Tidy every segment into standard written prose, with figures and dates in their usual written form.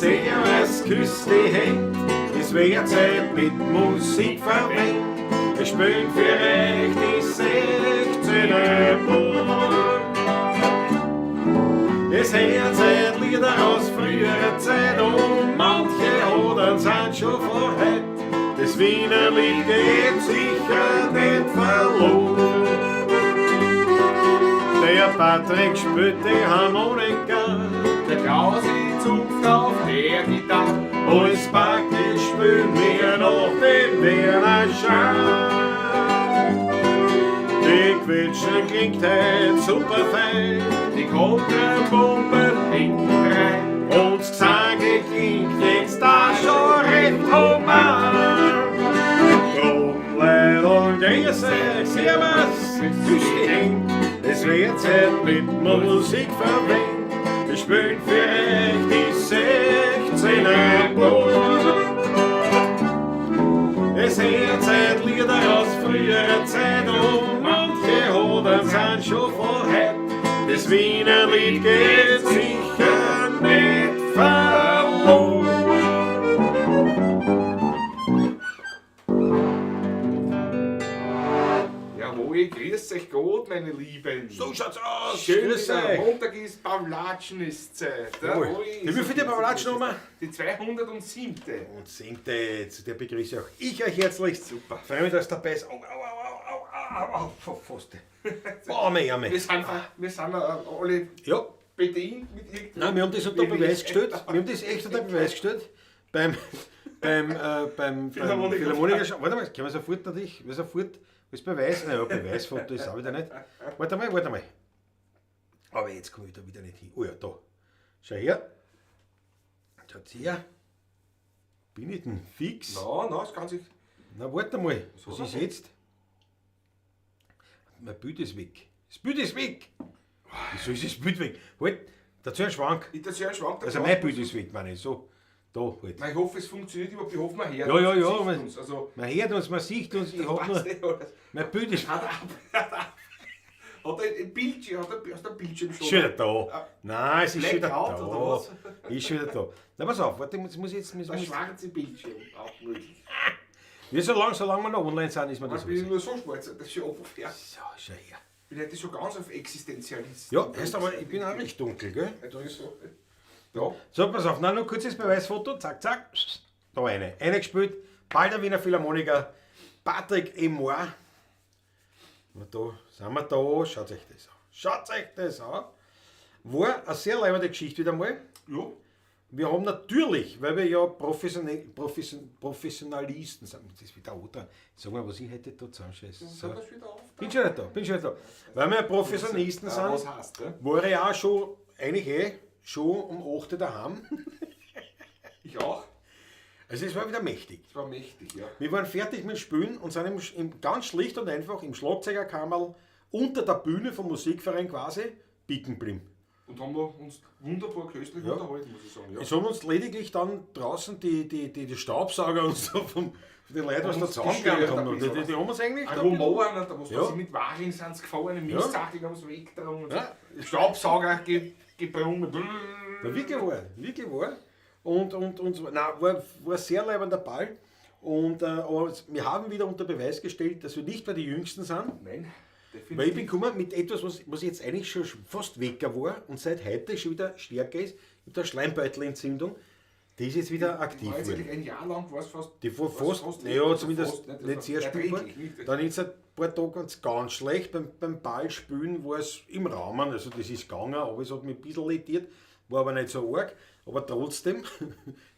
Servus, küss die Händ, es wär Zeit mit Musik verwendet. Wir spielen für euch die 16 Bund. Es hört seit Lieder aus früherer Zeit und manche Hodern sind schon vor heut. Das Wiener Lied geht sicher nicht verloren. Der Patrick spielt die Harmonika, Der Klausi zupft auf der Gitarre. und das Backe spielen wir noch den Wiener Schein. Die Quetschen klingt heut super fein. Die Kontrabombe hinten rein. Und das Gesang klingt jetzt da schon recht human. Drum, Leid und grüß euch, servus, küss die Händ. Es wird Zeit mit Musik verwendet. Wir spielen für euch die 16er Bund. Es hört seit Lieder aus früherer Zeit und manche Hodern sind schon vor heut. Das Wiener Lied geht sicher nicht verloren. Jawohl, grüß euch Gott, meine Lieben. So schaut's aus. Schön, Grüß wieder euch. Montag ist, Pavlatschen ist Zeit. Jawohl. Die wievielte Pavlatschen haben wir? Die 207. Und siebte, zu der begrüße auch ich euch herzlich. Super. Freue mich, dass ihr dabei seid. Au, au, au, au, au, au, au, fast. Boah, meine Arme. Wir sind alle Ja, bedient mit irgendwie. nein, wir haben das unter Beweis gestellt. Wir haben das echt unter Beweis gestellt. Beim Philharmoniker. Philharmoniker. Warte mal, können wir sofort natürlich, wir sofort als Beweis, naja, Beweisfoto ist auch wieder nicht. Warte mal, warte mal. Aber jetzt komme ich da wieder nicht hin. Oh ja, da. Schau her. Schaut her. Bin ich denn fix? Na, na, das kann sich. Na, warte mal. Was hat ist er? jetzt? Mein Bild ist weg. Das Bild ist weg! Wieso ist das Bild weg? Halt, dazu ein Schwank. Ich das ja ein Schwank. Also mein Bild ist weg, meine ich. So, da halt. Nein, ich hoffe, es funktioniert überhaupt. Ich hoffe, man hört Ja, ja, uns, ja, man sieht man- uns. Also, Man hört uns, man sieht uns. Ich hab passt nur, eh alles. mein Bild ist Hat er ein Bildschirm, hat er, hast du ein Bildschirm schon? schon wieder da. Nein, es ist schon wieder Blackout da. oder was? Ist schon wieder da. Na, pass auf, warte, muss jetzt. Der schwarze Bildschirm, auch möglich. Ja, solange wir noch online sind, ist mir das Ich bin alles. nur so schwarz, das ist schon offen. So, schau her. Ich bin heute schon ganz auf Existenzialist. Ja, heißt aber, ich bin auch recht dunkel, gell? Da ist so. Ja, So, pass auf, na, noch kurzes Beweisfoto. Zack, zack. Da eine. Eine gespielt. Bald der Wiener Philharmoniker. Patrick Emoir. Und da sind wir da. Schaut euch das an. Schaut euch das an. War eine sehr leibende Geschichte wieder mal. ja. Wir haben natürlich, weil wir ja Professionalisten sind, das ist wieder oder. Sag mal, was ich heute da zusammenscheiße. Dann So. sind wir schon wieder auf. da. Bin schon wieder da, bin schon wieder da. Weil wir ja Professionisten Ah, sind, was heißt, ne? war ich auch schon, eigentlich eh, schon um 8 Uhr daheim. Ich auch. Also es war wieder mächtig. Es war mächtig, ja. Wir waren fertig mit Spielen und sind ganz schlicht und einfach im Schlagzeugerkammerl unter der Bühne vom Musikverein quasi bicken geblieben. Und haben wir uns wunderbar köstlich Ja. unterhalten, muss ich sagen. Ja. Es haben uns lediglich dann draußen die Staubsauger und so von den Leuten, was da Uns zusammengerammt gestört haben. ein Die, bisschen die, die haben uns eigentlich... Ein da- Roman, da was Ja. ja. sie mit Warin sind sie gefahren, Ja. Mistsachen haben sie weggetragen. und so. Ja. Staubsauger gebrummt. Na, wirklich wahr, wirklich wahr. Und so, nein, war sehr leibender Ball. Und, aber wir haben wieder unter Beweis gestellt, dass wir nicht mehr die Jüngsten sind. Nein, definitiv. Weil ich bin gekommen mit etwas, was jetzt eigentlich schon fast wecker war und seit heute schon wieder stärker ist. Ich habe da Schleimbeutelentzündung. Die ist jetzt wieder aktiv War jetzt geworden. eigentlich ein Jahr lang war es fast. Die war war's fast, weg, ja, also zumindest fast, nicht, nicht, also sehr spürbar. erträglich, nicht? Dann ist ein paar Tage ganz, ganz schlecht. Beim Ballspielen war es im Rahmen, also das ist gegangen, aber es hat mich ein bisschen irritiert, war aber nicht so arg. Aber trotzdem,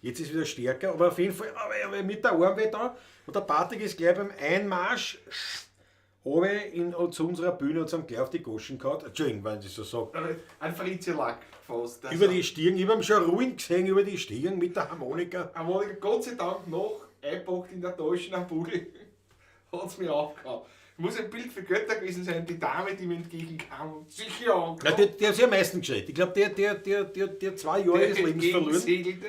jetzt ist es wieder stärker, aber auf jeden Fall aber mit der Armweh da. Und der Patrick ist gleich beim Einmarsch runter zu unserer Bühne und haben gleich auf die Goschen gehauen. Entschuldigung, wenn ich das so sage. Ein Fritzilack fast. Also, Über die Stirn, ich habe ihn schon ruhig gesehen, über die Stirn mit der Harmonika. Harmonika, Gott sei Dank noch eingepackt in der Tasche am Pulli, hat es mir aufgehauen. Muss ein Bild für Götter gewesen sein, die Dame, die mir entgegenkam und sicher Na, angehauen. der hat sich am meisten gescheit. Ich glaube, der 2 Jahre des Lebens verloren. Entgegensegelte,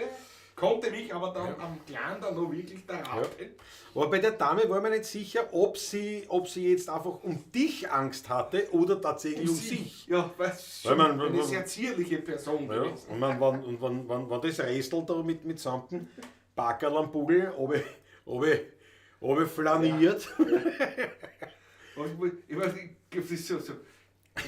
Konnte mich aber dann am Kleinen dann noch wirklich da rappen. Aber bei der Dame war mir nicht sicher, ob sie jetzt einfach um dich Angst hatte oder tatsächlich um sich. Ja, weil es Weil schon man- eine sehr zierliche Person Ja, gewesen. und wenn das Restel da mit samten Backerl am Bugel obe flaniert. Und ich weiß nicht, das ist so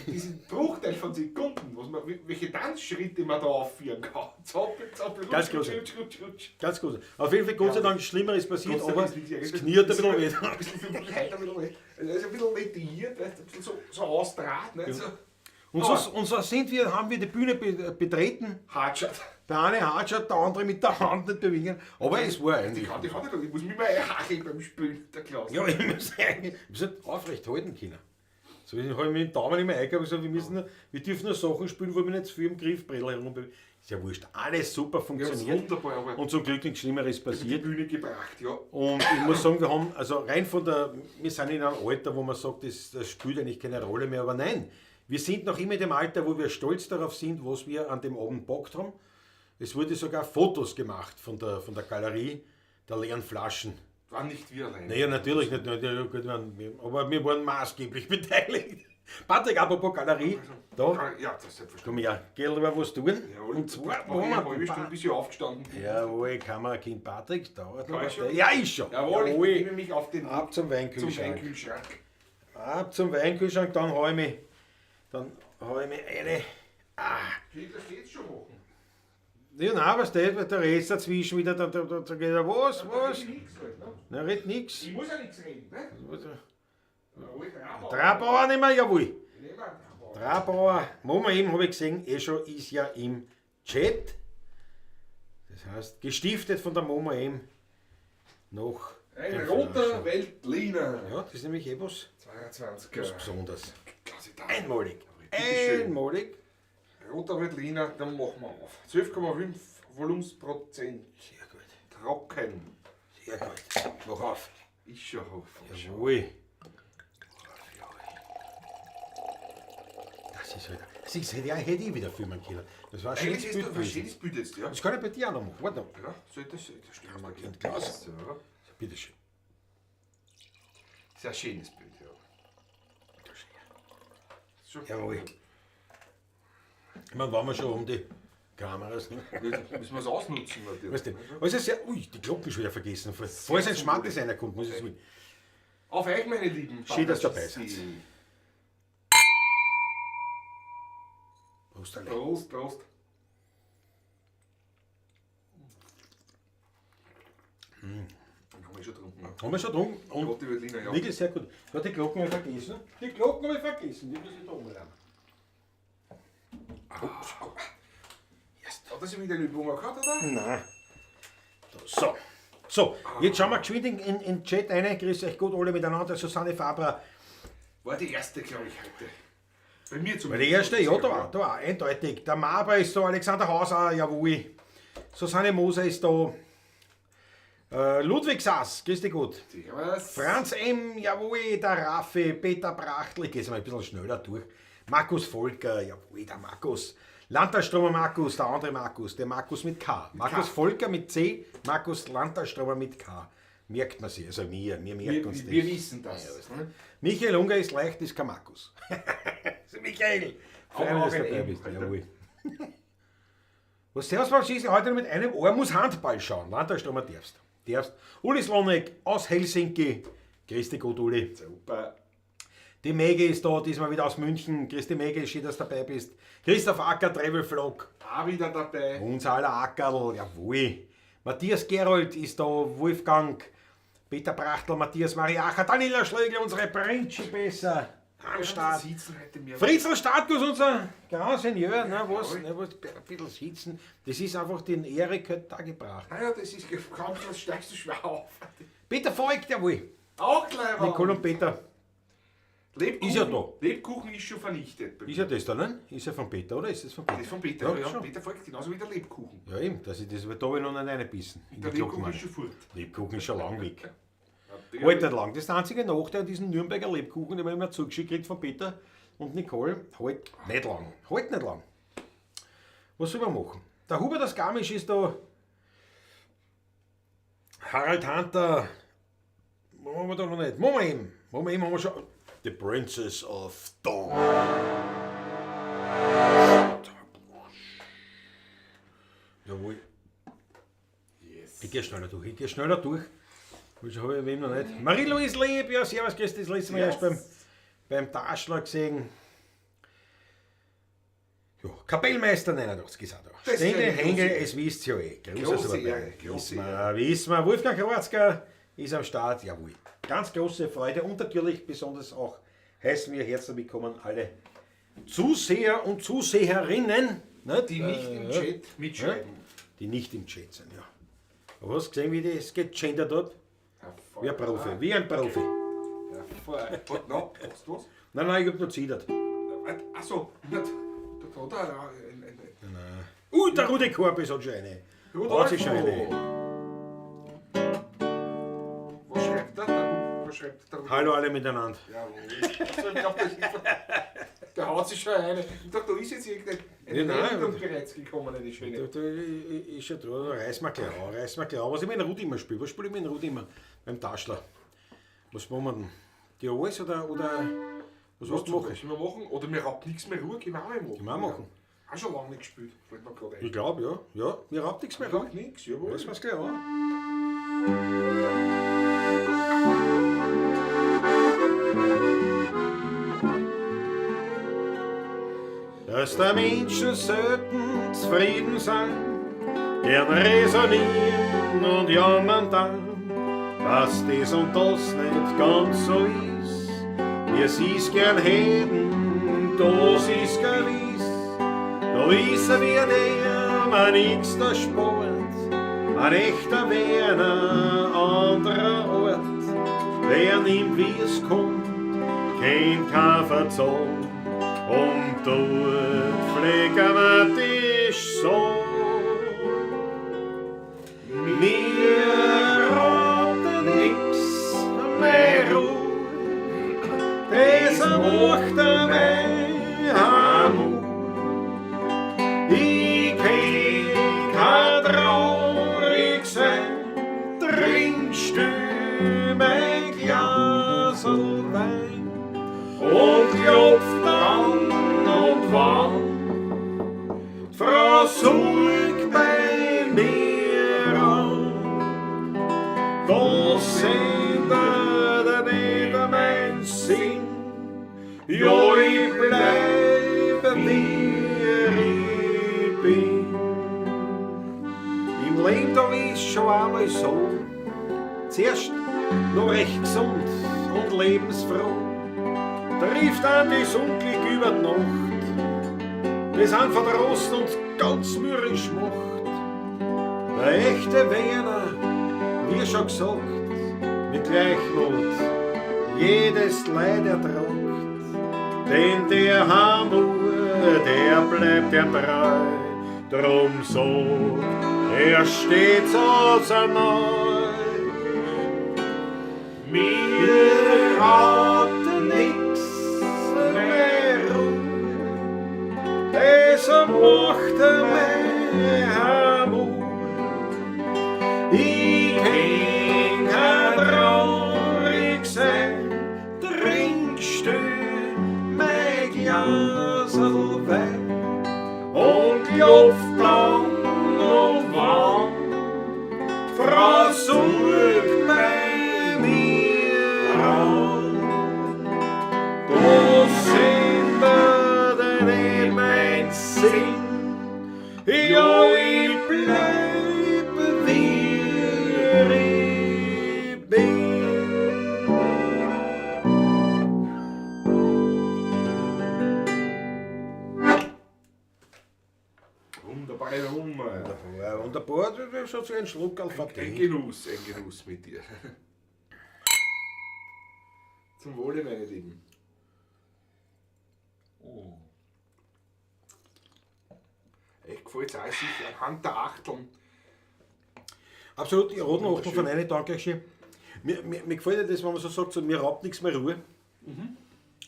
diesen Bruchteil von Sekunden, was man, welche Tanzschritte man da aufführen kann. Zappel, zappel, Ganz rutsch, groß. rutsch, rutsch, rutsch. Ganz gut. Auf jeden Fall, Gott sei Dank, Schlimmeres passiert, Gott sei aber Dank ist nichts es kniert ein bisschen weh. Ein bisschen viel Leid, ein bisschen weh. Also er ist ein bisschen lediert, weißt, ein bisschen so ausdraht. Nicht? So. Und so haben wir die Bühne betreten. Hartschat. Der eine Hartschat, der andere mit der Hand nicht bewegen. Aber es war eigentlich. Die kann ich muss mich mal einhakeln beim Spielen, der Klaus. Ja, ich muss sagen, ich muss halt aufrecht halten können. So, ich habe mit dem Daumen immer eingegeben und gesagt, wir dürfen nur Sachen spielen, wo wir nicht zu viel im Griffbrettel herumbewegen. Ist ja wurscht, alles super funktioniert. Ja, ist wunderbar, aber und zum Glück nichts Schlimmeres auf die passiert. Bühne gebracht, ja. Und ich muss sagen, wir haben, also rein von der, wir sind in einem Alter, wo man sagt, das spielt eigentlich keine Rolle mehr, aber nein, wir sind noch immer in dem Alter, wo wir stolz darauf sind, was wir an dem Abend gepackt haben. Es wurde sogar Fotos gemacht von der Galerie der leeren Flaschen. Waren nicht wir allein. Naja, natürlich nicht, gut, aber wir waren maßgeblich beteiligt. Patrick, apropos Galerie, da, Ja, das ist selbstverständlich. komm her, geh lieber was tun. Jawohl, Und zwar, war ich eine halbe Stunde, bis ich aufgestanden bin. Jawohl, Kamerakind Patrick, dauert noch. Kann ich schon? Ja, ist schon. Jawohl, ich begebe mich auf den Ab zum Weinkühlschrank. Zum Weinkühlschrank. Ab zum Weinkühlschrank, dann hau ich mich, eine. Ah. Das geht's schon machen. Ja, nein, was der, der redet dazwischen wieder, da geht er, was? Da red ich nix halt, ne? Na, red nix. Ich muss ja nichts reden, ne? Jawohl, Trabauer. Trabauer nehmen wir, jawohl. Ich nehme einen Trabauer. Trabauer, Mama eben, habe ich gesehen, eh schon, ist ja im Chat. Das heißt, gestiftet von der Mama eben noch. Ein roter Veltliner. Ja, das ist nämlich eh was 22er. was Besonderes. Klasse da. Einmalig. Bitteschön. Einmalig. Roter Veltliner, dann machen wir auf. 12,5 Volumensprozent. Sehr gut. Trocken. Sehr gut. Mach auf. Ist schon auf. Jawohl. Das ist halt. Das hätte ich wieder filmen können. Das war ein Eigentlich schönes ist das Bild ein gewesen. schönes Bild jetzt, ja. Das kann ich bei dir auch noch machen. Warte noch. Ja, soll das stimmt. Mal ein Glas. Ja. Bitte schön. Sehr schönes Bild, ja. Schon. Jawohl. Ich meine, waren wir schon um die Kameras. Ne? Ja, müssen wir es ausnutzen, natürlich. Weißt du, also sehr, ui, die Glocken schon wieder vergessen. Falls ein Schmackes einer kommt, muss ich es holen. Auf euch, meine Lieben. Schön, dass ihr dabei seid. Prost, alle. Prost, Prost. Haben wir schon getrunken. Ne? Haben wir schon getrunken? Und Rote Veltliner, ja. wirklich sehr gut. Ja, die Glocken habe ich vergessen. Die Glocken habe ich vergessen. Die muss ich da umlernen. Ups. Hat das wieder eine Übung gehabt, oder? Nein. So. So, jetzt schauen wir geschwind in den Chat rein. Grüß euch gut alle miteinander. Susanne Fabra. War die erste, glaube ich, heute. Bei mir zumindest. Bei der erste, ja, da, eindeutig. Der Maber ist da, Alexander Hauser, jawohl. Susanne Moser ist da. Ludwig Sass, grüß dich gut. Servus. Franz M., jawohl, der Raffi, Peter Brachtl, ich geh's mal ein bisschen schneller durch. Markus Volker, jawohl, der Markus. Landerstromer Markus, der andere Markus, der Markus mit K. Markus K. Volker mit C, Markus Landerstromer mit K. Merkt man sich, also wir merken uns das. Wir wissen das. Ja, Michael Unger ist leicht, ist kein Markus. Also Michael, freue mich, dass du dabei bist. Jawohl. Was servus, Franzis, heute mit einem Ohr muss Handball schauen. Landerstromer darfst. Darfst. Uli Slonek aus Helsinki. Grüß dich gut, Uli. Super. Die Mege ist da, diesmal wieder aus München. Grüß dich, Mege, schön, dass du dabei bist. Christoph Acker, Travel Vlog. Auch wieder dabei. Unser aller Ackerl, jawohl. Matthias Gerold ist da, Wolfgang, Peter Brachtl, Matthias Mariacher, Daniela Schlegel, unsere Prinzessin besser am Start. Sitzen heute mehr. Fritzl Startguss, unser Grand Seigneur, ne, was, ne, was, ein bisschen sitzen. Das ist einfach den Erik halt da gebracht. Naja, das ist kaum, das steigst du schwer auf. Peter Voigt, jawohl. Auch gleich Nicole und Peter. Lebkuchen, Ist ja da. Lebkuchen ist schon vernichtet. Ist ja das da, ne? Ist ja von Peter, oder? Ist das von Peter? Das ist von Peter, Ja, ja. schon. Peter Voigt, genauso wie der Lebkuchen. Ja, eben, dass ich das, weil da habe ich noch nicht reingebissen. In Der die Lebkuchen Glocken ist schon fort. Lebkuchen ist schon lang weg. Ja, Halt nicht lang. Das ist der einzige Nachteil an diesem Nürnberger Lebkuchen, den man immer zugeschickt kriegt von Peter und Nicole. Halt nicht lang. Halt nicht lang. Was soll man machen? Der Hubert aus Garmisch ist da. Harald Hunter, machen wir da noch nicht. Machen wir eben. Machen wir eben, haben wir schon. The Princess of Dawn. Jawohl. Yes. Ich gehe schneller durch. Ich gehe schneller durch. Das habe ich wem noch nicht. Marie-Louise Lieb, ja, servus, grüß dich, das letzte Mal erst beim Taschler gesehen. Ja, Kapellmeister 89 ist auch da. Das ist Stände, eine Hengel, große- es wisst ihr ja eh. Große Große Sorbet. Ehre, große Wissen wir, wissen wir. Wolfgang Krawatzka ist am Start, jawohl. Ganz große Freude und natürlich besonders auch heißen wir herzlich willkommen alle Zuseher und Zuseherinnen, ne, Die nicht im Chat mitschreiben. Die nicht im Chat sind, ja. Aber hast du gesehen, wie das gegendert hat? Wie ein Profi, wie ein Profi. Hervorragend. Na, hast du was? Nein, nein, ich hab nur zittert. Achso, da hat er ein Der Rudi Korb hat schon eine. Hat sich schon eine. Was schreibt er? Was schreibt der? Hallo alle miteinander. Jawohl. Also, ich glaub, der haut sich schon eine. Ich dachte, da ist jetzt irgendeine Ja, nein. Meldung bereits gekommen, eine schöne. Da ist schon da, da reiß mal gleich an, reiß mal gleich an. Was ich mit dem Rudi immer spiele, was spiele ich mit dem Rudi immer? Beim Taschler. Was machen wir denn? Die alles oder was willst du machen? Können wir machen? Oder mir raubt nichts mehr Ruhe, können wir auch mal machen. Können wir auch machen. Auch schon lange nicht gespielt, fällt mir gerade ein. Ich glaube, ja. Ja, mir raubt nichts mehr Ruhe. Raubt nichts, jawohl. Reiß mir's gleich an. Dass der Menschen selten zufrieden sind, gern resonieren und jammern dann, dass dies und das nicht ganz so ist, wie sie's gern hätten, das ist gewiss. Da wissen wir der, man nix der Sport, ein echter Werner anderer Ort. Wer nimmt, wie es kommt, kennt kein Verzug. Und dort pflegen wir dich so. Mir raubt nix mehr Ruhe, das macht mein Hamur. Ich kenn kein traurig sein, trinkst du mein Glasl Wein und klopft dann und wann Frau Sulk bei mir an. Das ändert nicht mein Sinn, ja, ich bleib wie ich bin. Im Leben da ist schon einmal so, zuerst noch recht gesund und lebensfroh, trifft an das Unglück über die Nacht, das an verdrossen und ganz mürrisch macht. Der echte Werner, wie schon gesagt, mit Gleichmut jedes Leid ertragt. Denn der Hamur, der bleibt ihm treu, drum sagt er stets auseinander. Mir raubt nix mehr Ruhe, das macht mein Hamur. Ich kenn kein traurig sein, trinkst du mein Glasl Wein und klopft dann und wann Frau Sulk bei mir an. Das ändert nicht mein Sinn, ja, ich bleib wie ich bin. Wunderbare Nummer. Wunderbar, wunderbar, das hat sich ein Schluck Ein verdient. Genuss, ein Genuss mit dir. Zum Wohle, meine Lieben. Oh. Echt gefällt es auch sicher anhand der Achteln. Absolut, die roten Achteln von einer, danke schön. Mir gefällt ja das, wenn man so sagt, so, mir raubt nichts mehr Ruhe.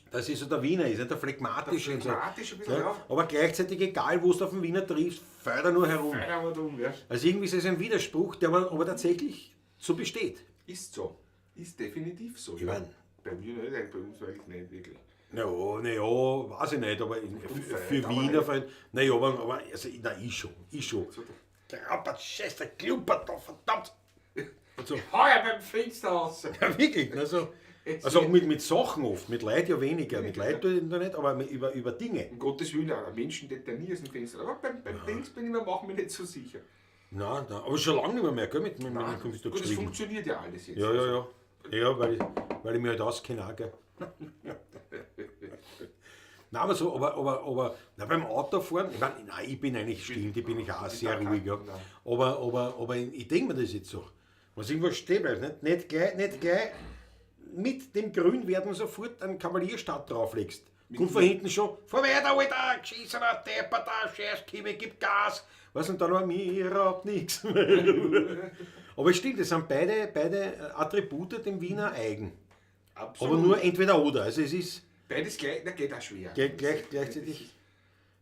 Das ist so der Wiener, ist nicht der phlegmatische. Der und so. phlegmatische ein bisschen, ja. Aber gleichzeitig, egal wo du auf den Wiener triffst, fällt er nur herum. Feiner aber dumm, ja. Also irgendwie ist es ein Widerspruch, der aber tatsächlich so besteht. Ist so. Ist definitiv so. Ich mein- Bei mir nicht, bei uns eigentlich nicht wirklich. Na ja, na ja, weiß ich nicht, aber für aber Wiener nicht. Freund. Naja, aber also, nein, ich schon, ich schon. So, Grappert, Scheiße, klumpert da, verdammt! Und so. Hau ja beim Fenster raus! Ja, wirklich. Ne, so. Also auch mit Sachen oft, mit Leid ja weniger, mit Leid tue ich da nicht, aber über Dinge. Um Gottes Willen, auch Menschen die nie aus dem Fenster. Aber beim Dings bin ich mir, mach mich nicht so sicher. Nein, nein, aber schon lange nicht mehr, mehr gell, mit dem Computer Gut, es gestrichen. funktioniert ja alles jetzt. Ja, ja, ja. Ja, weil ich mich halt auskenne auch, gell. Nein, aber so, aber na, beim Autofahren, ich meine, nein, ich bin eigentlich, stimmt, ich bin ich auch sehr ruhig, ja. Aber ich denke mir das jetzt so. Wenn es irgendwo stehen bleibt, nicht gleich mit dem Grünwerden sofort einen Kavalierstart drauflegst. Kommt von hinten schon, fahr weiter, Alter, geschissener Depper da, scheiß Kimme, gib Gas. Weißt du, und dann war mir überhaupt nichts. Aber es stimmt, es sind beide Attribute dem Wiener eigen. Absolut. Aber nur entweder oder. Also es ist Beides gleich, na, geht auch schwer. gleichzeitig,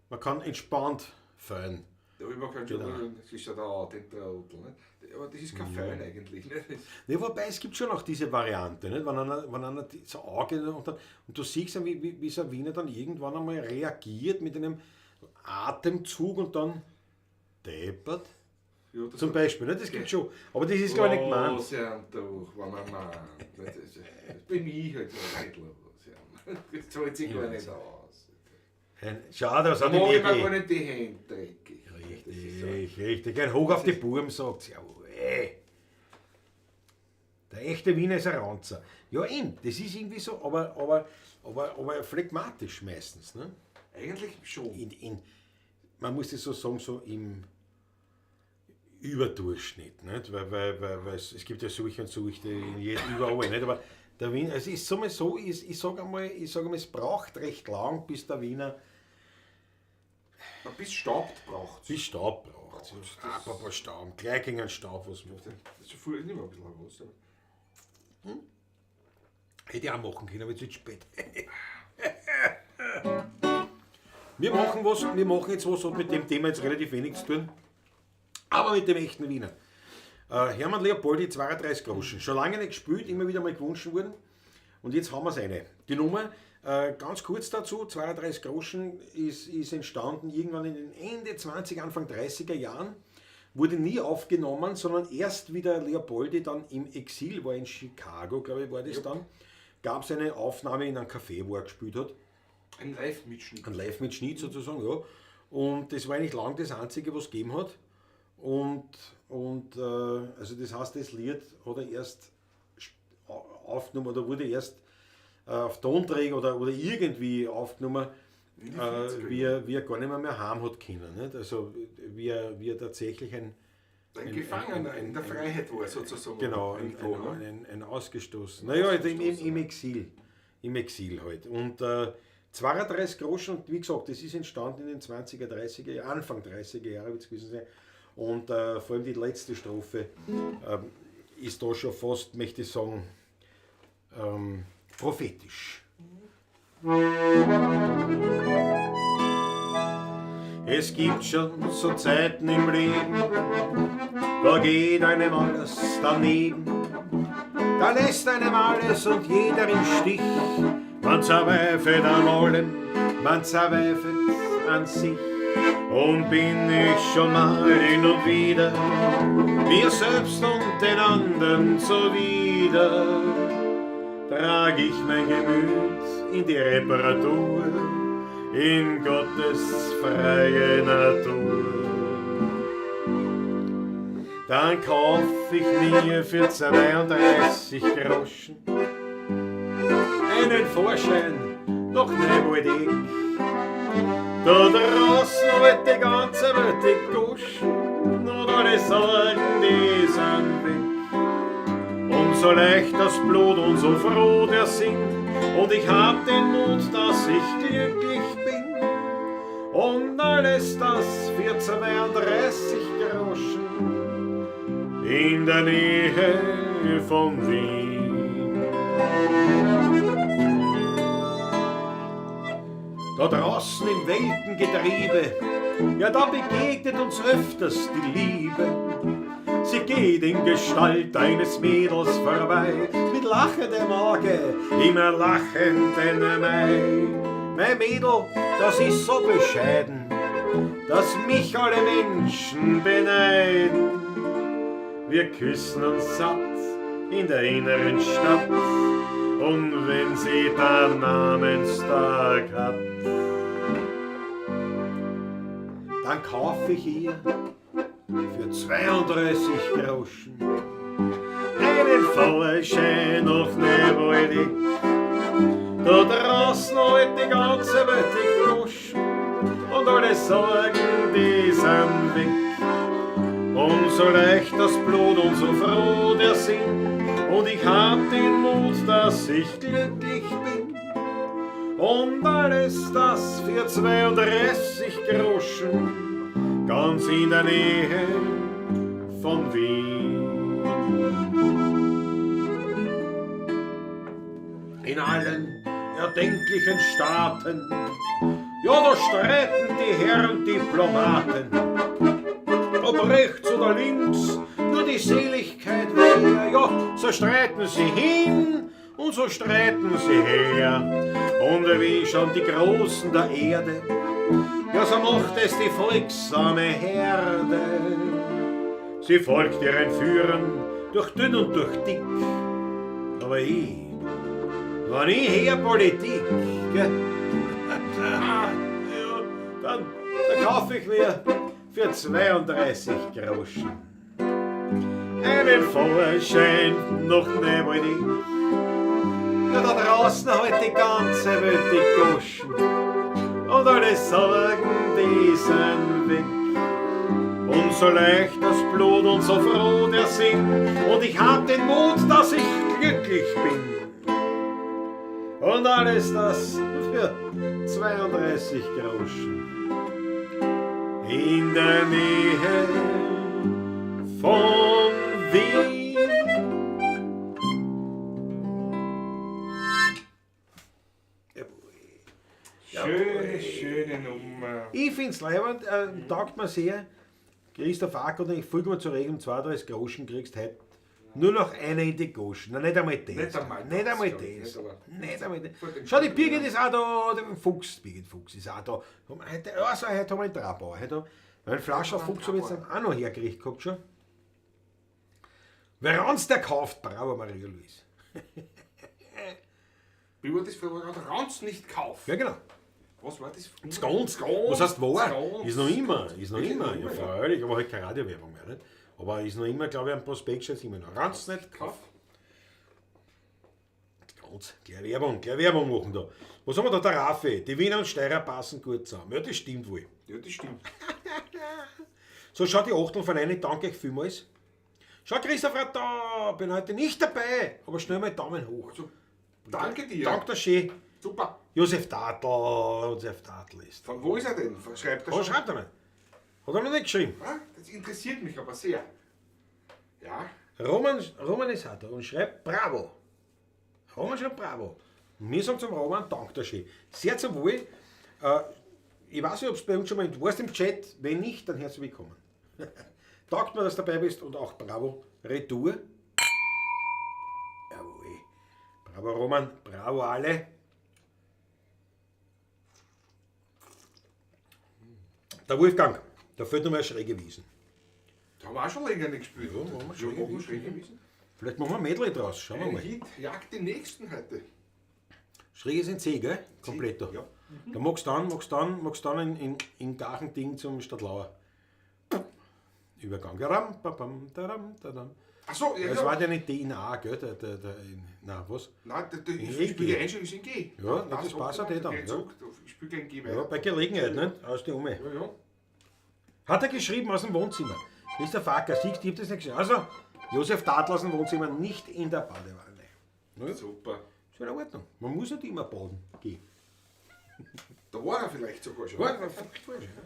man kann entspannt feiern. Da man kann schon, genau. Das ist ja der Trottel, ne? Aber das ist kein Fein eigentlich. Ne? Ne, wobei, es gibt schon auch diese Variante, nicht? Wenn einer so Auge und, dann, und du siehst dann, wie so ein Wiener dann irgendwann einmal reagiert mit einem Atemzug und dann deppert. Ja, das Zum Beispiel, ne? Das gibt schon. Aber das ist gar nicht gemeint. Los, doch, wenn man meint. Das bin ich halt so nicht los. Das zahlt sich gar nicht aus. Schade, das hat Da die mag ich mir mir gar nicht die Hände dreckig. Richtig, richtig. Ein Hoch auf die Burm sagt, jawohl. Der echte Wiener ist ein Ranzer. Ja, eben, das ist irgendwie so, aber phlegmatisch meistens. Ne? Eigentlich schon. Man muss das so sagen, so im Überdurchschnitt. Nicht? Weil es gibt ja solche und solche in jedem, überall. Nicht? Aber der Wiener, also ich sage mal so, ich sag einmal, es braucht recht lang, bis der Wiener. Bis Staub braucht es. Bis Staub braucht es. Apropos Staub, gleich gegen einen Staub, was macht. Das ist früher nicht mehr ein bisschen was. Hm? Hätte ich auch machen können, aber jetzt wird es spät. Wir machen jetzt was, hat mit dem Thema jetzt relativ wenig zu tun, aber mit dem echten Wiener. Hermann Leopoldi, 32 Groschen. Schon lange nicht gespielt, immer wieder mal gewünscht worden. Und jetzt haben wir es eine. Die Nummer, ganz kurz dazu, 32 Groschen ist entstanden irgendwann in den Ende 20, Anfang 30er Jahren. Wurde nie aufgenommen, sondern erst wie der Leopoldi dann im Exil war, in Chicago, glaube ich, war das dann, gab es eine Aufnahme in einem Café, wo er gespielt hat. Ein Live-Mitschnitt. Ein Live-Mitschnitt sozusagen, ja. Und das war eigentlich lang das Einzige, was es gegeben hat. Und also das heißt, das Lied hat er erst aufgenommen oder wurde erst auf Tonträger oder irgendwie aufgenommen, wie er gar nicht mehr heim hat können. Nicht? Also wie er tatsächlich ein Gefangener in der Freiheit war, sozusagen. Genau, ein Ausgestoßen. Naja, im Exil. Im Exil halt. Und 32 Groschen, und wie gesagt, das ist entstanden in den 20er, 30er Jahren, Anfang 30er Jahre wird es gewesen sein. Und vor allem die letzte Strophe ist da schon fast, möchte ich sagen, prophetisch. Es gibt schon so Zeiten im Leben, da geht einem alles daneben, da lässt einem alles und jeder im Stich. Man zweifelt an allem, man zweifelt an sich. Und bin ich schon mal hin und wieder mir selbst und den anderen zuwider, trag ich mein Gemüt in die Reparatur, in Gottes freie Natur. Dann kauf ich mir für 32 Groschen einen Vorschein, doch nicht wollt ich. Da draußen wird die ganze Welt die Goschen und alle Sorgen, die sind weg. Und so leicht das Blut und so froh der Sinn, und ich hab den Mut, dass ich glücklich bin. Und alles das für 32 Groschen in der Nähe von Wien. Da draußen im Weltengetriebe, ja, da begegnet uns öfters die Liebe. Sie geht in Gestalt eines Mädels vorbei, mit lachendem Auge, immer lachenden Mai. Mein Mädel, das ist so bescheiden, dass mich alle Menschen beneiden. Wir küssen uns satt in der inneren Stadt, und wenn sie dann Namenstag hat, dann kauf ich ihr für 32 Groschen einen Führerschein nach Neuwaldeck. Da draußen halt die ganze Welt die Groschen und alle Sorgen, die sind weg. Und so leicht das Blut und so froh der Sinn, und ich hab den Mut, dass ich glücklich bin. Und alles das für 32 Groschen, ganz in der Nähe von Wien. In allen erdenklichen Staaten, ja, da streiten die Herren Diplomaten. Ob rechts oder links, nur die Seligkeit wär, ja, so streiten sie hin und so streiten sie her. Und wie schon die Großen der Erde, ja, so macht es die folgsame Herde. Sie folgt ihren Führern durch dünn und durch dick. Aber ich, wenn ich her Politik, gell, ja, dann kaufe ich mir für 32 Groschen einen Führerschein noch Neuwaldeck. Ja, da draußen halt die ganze Welt die Goschen und alle Sorgen, die sind weg. Und so leicht das Blut und so froh der Sinn, und ich hab den Mut, dass ich glücklich bin. Und alles das für 32 Groschen in der Nähe von Wien. Jawohl. Schöne, schöne Nummer. Ich find's leibend, taugt mir sehr. Christoph Ack und ich vollkommen zu Recht, um 32 Groschen kriegst heute nur noch eine in die Goschen. Nein, nicht einmal das. Nicht einmal Nicht das, einmal glaub ich, das. nicht, aber- Nicht einmal das. Vor dem Schau, die Spiegel, Birgit ja. ist auch da, der Fuchs, Birgit Fuchs ist auch da. Heute, also heute haben wir einen Trabauer. Heute haben wir einen Flascher haben wir einen Fuchs habe ich jetzt Trabauer. auch noch hergekriegt gehabt schon. Wer uns der kauft, bravo Maria Luis. Wie war das früher? Ranz nicht kaufen. Ja, genau. Was war das früher? Ganz, Ganz, Was heißt war? ganz. Ist noch immer, ist noch Wirklich immer. noch Ja, immer, ja. freilich, aber halt keine Radiowerbung mehr. Nicht? Aber ist noch immer, glaube ich, am Prospekt steht immer noch. Ranz nicht Kauf. Ganz, gleich Werbung machen da. Was haben wir da? Der Raffi. Die Wiener und Steirer passen gut zusammen. Ja, das stimmt wohl. Ja, das stimmt. So, schau, die Achtung von einer, danke euch vielmals. Schau, Christoph, da bin heute nicht dabei, aber schnell mal Daumen hoch. Also, danke dir. Danke dir schön. Super. Josef Tatl, Josef Tatl ist. Von wo ist er denn? Schreibt er Oh, schon? schreibt er nicht. Hat er noch nicht geschrieben. Ah, das interessiert mich aber sehr. Ja, Roman, Roman ist auch da und schreibt Bravo. Roman schreibt Bravo. Und wir sagen zum Roman, danke dir schön. Sehr zum Wohl. Ich weiß nicht, ob es bei uns schon mal, du warst im Chat, wenn nicht, dann herzlich willkommen. Taugt mir, dass du dabei bist und auch Bravo Retour. Jawohl. Bravo Roman, bravo alle. Der Wolfgang, da fehlt noch mal schräge Wiesen. da haben wir auch schon länger nicht gespielt. Ja, machen wir Ja, schräge machen wir Wiesen. schräge Wiesen. Vielleicht machen wir ein Medley draus, schauen wir Ein mal. Hit jagt den nächsten heute. Schräge sind C, gell? Komplett da. Ja. Da magst du dann in Gachending zum Stadtlauer. Übergang. Ram, pa, pam, taram, tadam. Ach so, ja, Das ja. war ja nicht DNA, gell? Nein, was? Nein, In ich G. spiele Einstellung ist in G. Ja, na, das passt auch eh dann, Geh ja. zurück, ich spiele in G Ja, weiter. bei Gelegenheit, nicht? Aus der Ume. Ja, ja. Hat er geschrieben aus dem Wohnzimmer. Mr. Facker, siehst du, ich hab das nicht geschrieben. Also, Josef Tadl aus dem Wohnzimmer, nicht in der Badewanne. Ja, Super. ist in Ordnung. Man muss nicht immer baden gehen. Da war er vielleicht sogar schon. Ja, vielleicht war er schon, ja.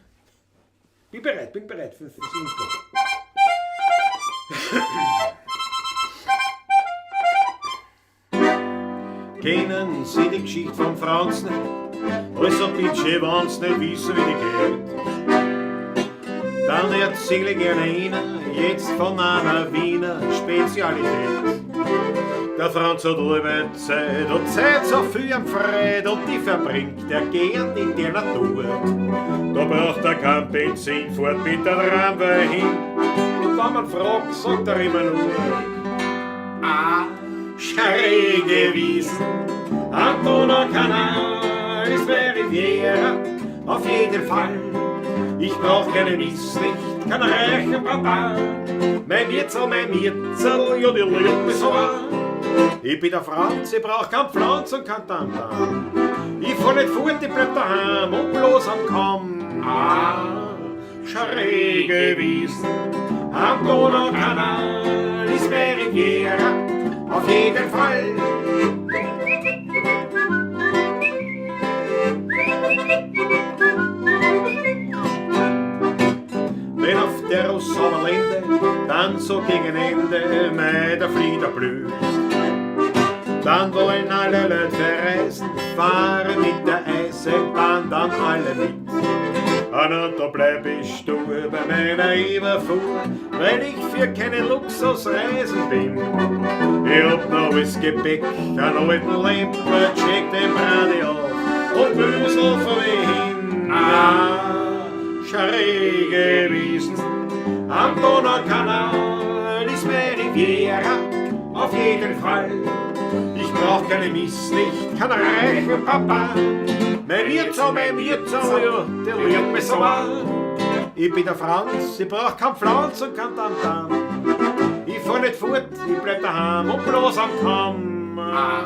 Bin bereit für das Intro. Kennen Sie die Geschichte vom Franz nicht? Also bitte, wenn's nicht wissen, wie die geht. Dann erzähl ich gerne Ihnen jetzt von einer Wiener Spezialität. Der Franz hat alle Zeit und Zeit so viel am Freude und die verbringt er gern in der Natur. Da braucht er kein Benzin, fährt mit der Tramway hin. Und wenn man fragt, sagt er immer nur: Ah, schräge Wiesen, am Donaukanal ist meine Riviera, auf jeden Fall. Ich brauch keine Misslicht, kein reichen Papa. Mein Mirzel, ja, die liebt mich so an. Ich bin der Franz, ich brauch kein Pflanz und kein Tamtam. Ich fahr nicht fort, ich bleib daheim und bloß am Kamm. Ah, schräge Wiesen, am Donaukanal ist meine Riviera, auf jeden Fall. Wenn auf der Sommerlinde dann so gegen Ende Mai der Flieder blüht, dann wollen alle Leute verreisen, fahren mit der Eisenbahn dann alle mit. Und da bleib ich stur bei meiner Überfuhr, weil ich für keine Luxusreisen bin. Ich hab noch alles Gepäck, einen alten Lamper, check den Brady auf und Büsel vor mir hin. Ah, schräge Wiesen, am Donaukanal ist meine Riviera, auf jeden Fall. Ich brauch keine Misslicht, kein reichen Papa. Mein Mirzel, ja, der liebt mich so an. Ich bin der Franz, ich brauch kein Pflanz und kein Tamtam. Ich fahr nicht fort, ich bleib daheim und bloß am Kamm. Ah,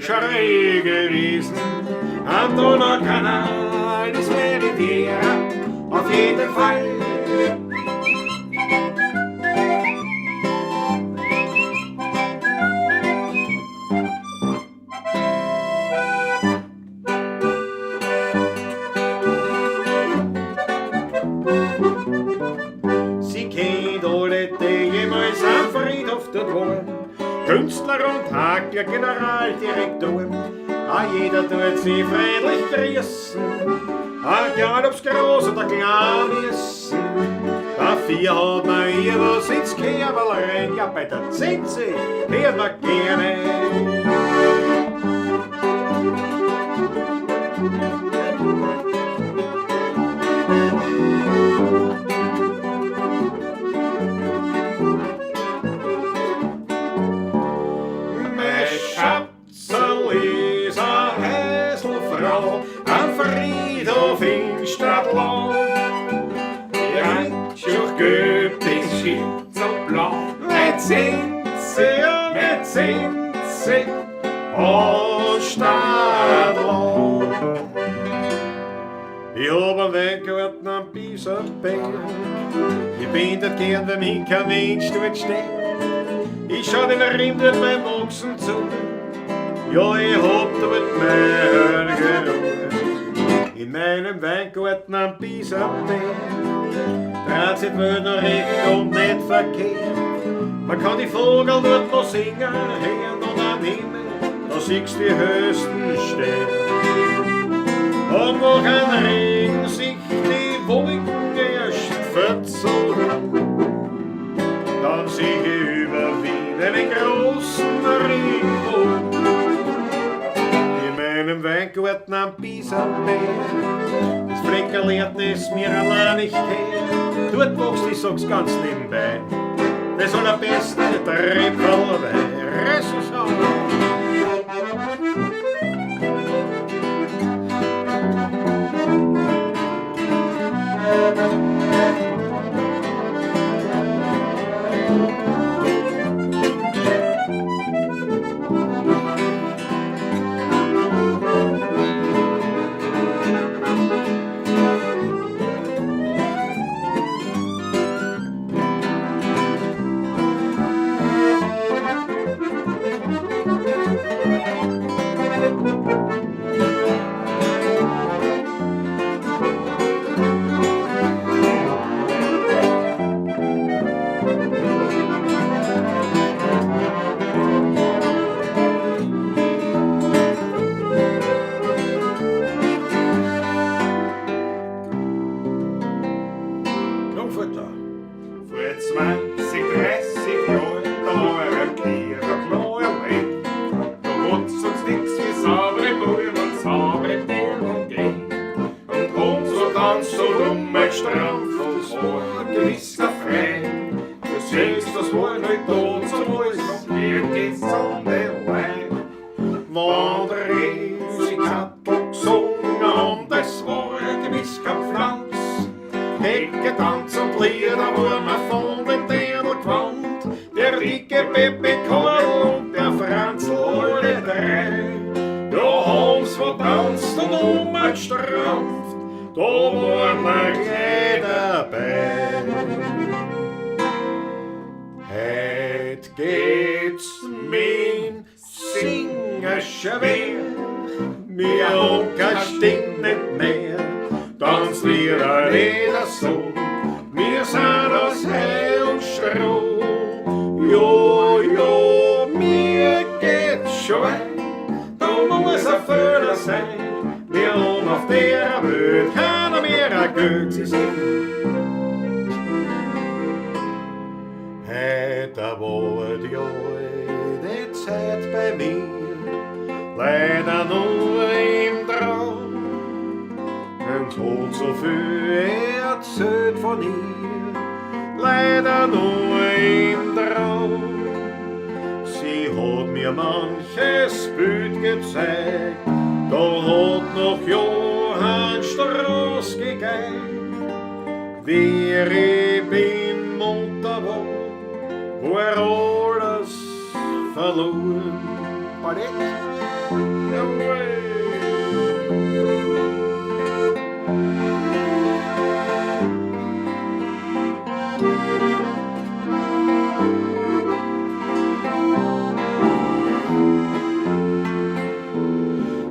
schräge Wiesen, am Donaukanal ist meine Riviera, auf jeden Fall. Sie kennt alle, die jemals am Friedhof dort waren. Künstler und Hakler, Generaldirektoren. A jeder tut sie freundlich grüßen, egal ob's groß oder klein ist. Dafür hat man ihr was ins Kerl rein, ja bei der Zinze hört man gerne. Mein Schatzerl ist a Häselfrau am Friedhof in Stadlau. Handschuh gelb, das Schild so blau. Mit Zinze, ja, mit Zinze und Stadlau. Ich hab einen Weingarten am Biesenberg. Ich bin dort gern, wenn mich kein Mensch dort steht. Ich schau den Rind dort beim Wachsen zu. Ja, ich hab dort meine Ruhe. In meinem Weingarten am Biesenberg dreht sich die Welt noch recht und nicht verkehrt. Man kann die Vogel dort noch singen hören und am Himmel, da siehst du die höchsten Sterne. Und wo kein Regen sich die Wolken erst verzogen, dann sieh ich über Wien einen großen Regenbogen. In meinem Weingarten am Biesenberg, das Fleckerl das mir allein nicht her. Dort wächst, ich sag's ganz nebenbei, das allerbeste Tripfelwein. Reiß es auf! Klagenfurter. Vor 20, 30 Jahren, da war ich am Kirchhof noch allein. Da hat's uns nix wie saubere Buben und saubere Burgen gegeben. Und haben so tanzt und rumgestampft und war gewiss kein Freund. Du siehst, das war halt dort so alles noch mir geht's um die Leid. Wann der Resi Kattel gesungen und es war gewiss kein Pflanz. Hecke, Tanz und Lieder war mir von den Dirndl gewandt. Der dicke Pepe Karl und der Franzl, alle drei. Da haben's vertanzt und umgestrampft, da waren wir gleich dabei. Heut geht's mit Singen schwer, wir haben kein Stimm nicht mehr. Tanz wir nicht so, wir sind aus Heu und Stroh. Jo, jo, mir geht's schon weit, da muss ein Fehler sein. Wir haben auf der Welt keiner mehr ein Geld zu sehen. Heut war die alte Zeit bei mir, leider nur im Traum. Und hat so viel erzählt von ihr, leider nur im Traum. Sie hat mir manches Bild gezeigt, da hat noch Johann Strauss gegeigt. Wie ich bin munter war, war alles verloren. Ballett. Jawohl.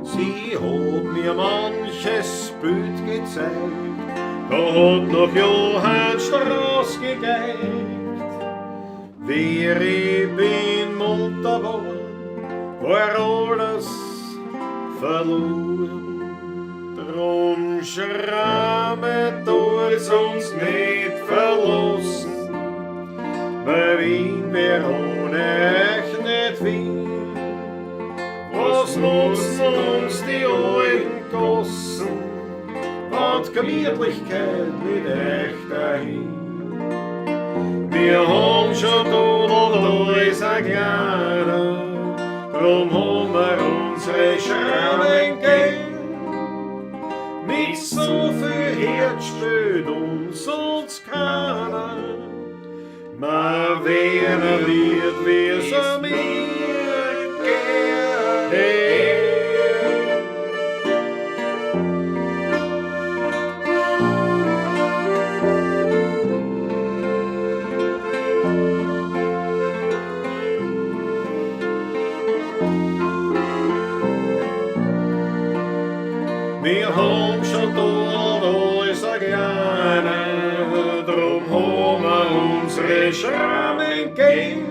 Sie hat mir manches Bild gezeigt, da hat noch Johann Strauss gegeigt. Wie ich bin munter war, war alles verloren. Drum Schramme tut's uns nicht verlassen, weil Wien wär ohne euch nicht Wien. Was nutzen uns die alten Gossen und Gemütlichkeit mit euch dahin? Wir haben schon da und alles ein kleiner, drum haben wir unsere Schrammen gegeben. Mit so viel Herz spürt uns sonst keiner. Ma wer ein Lied, wie's mir geht. Wir haben schon da und alles ein kleiner, drum haben wir unsere Schrammen gegeben.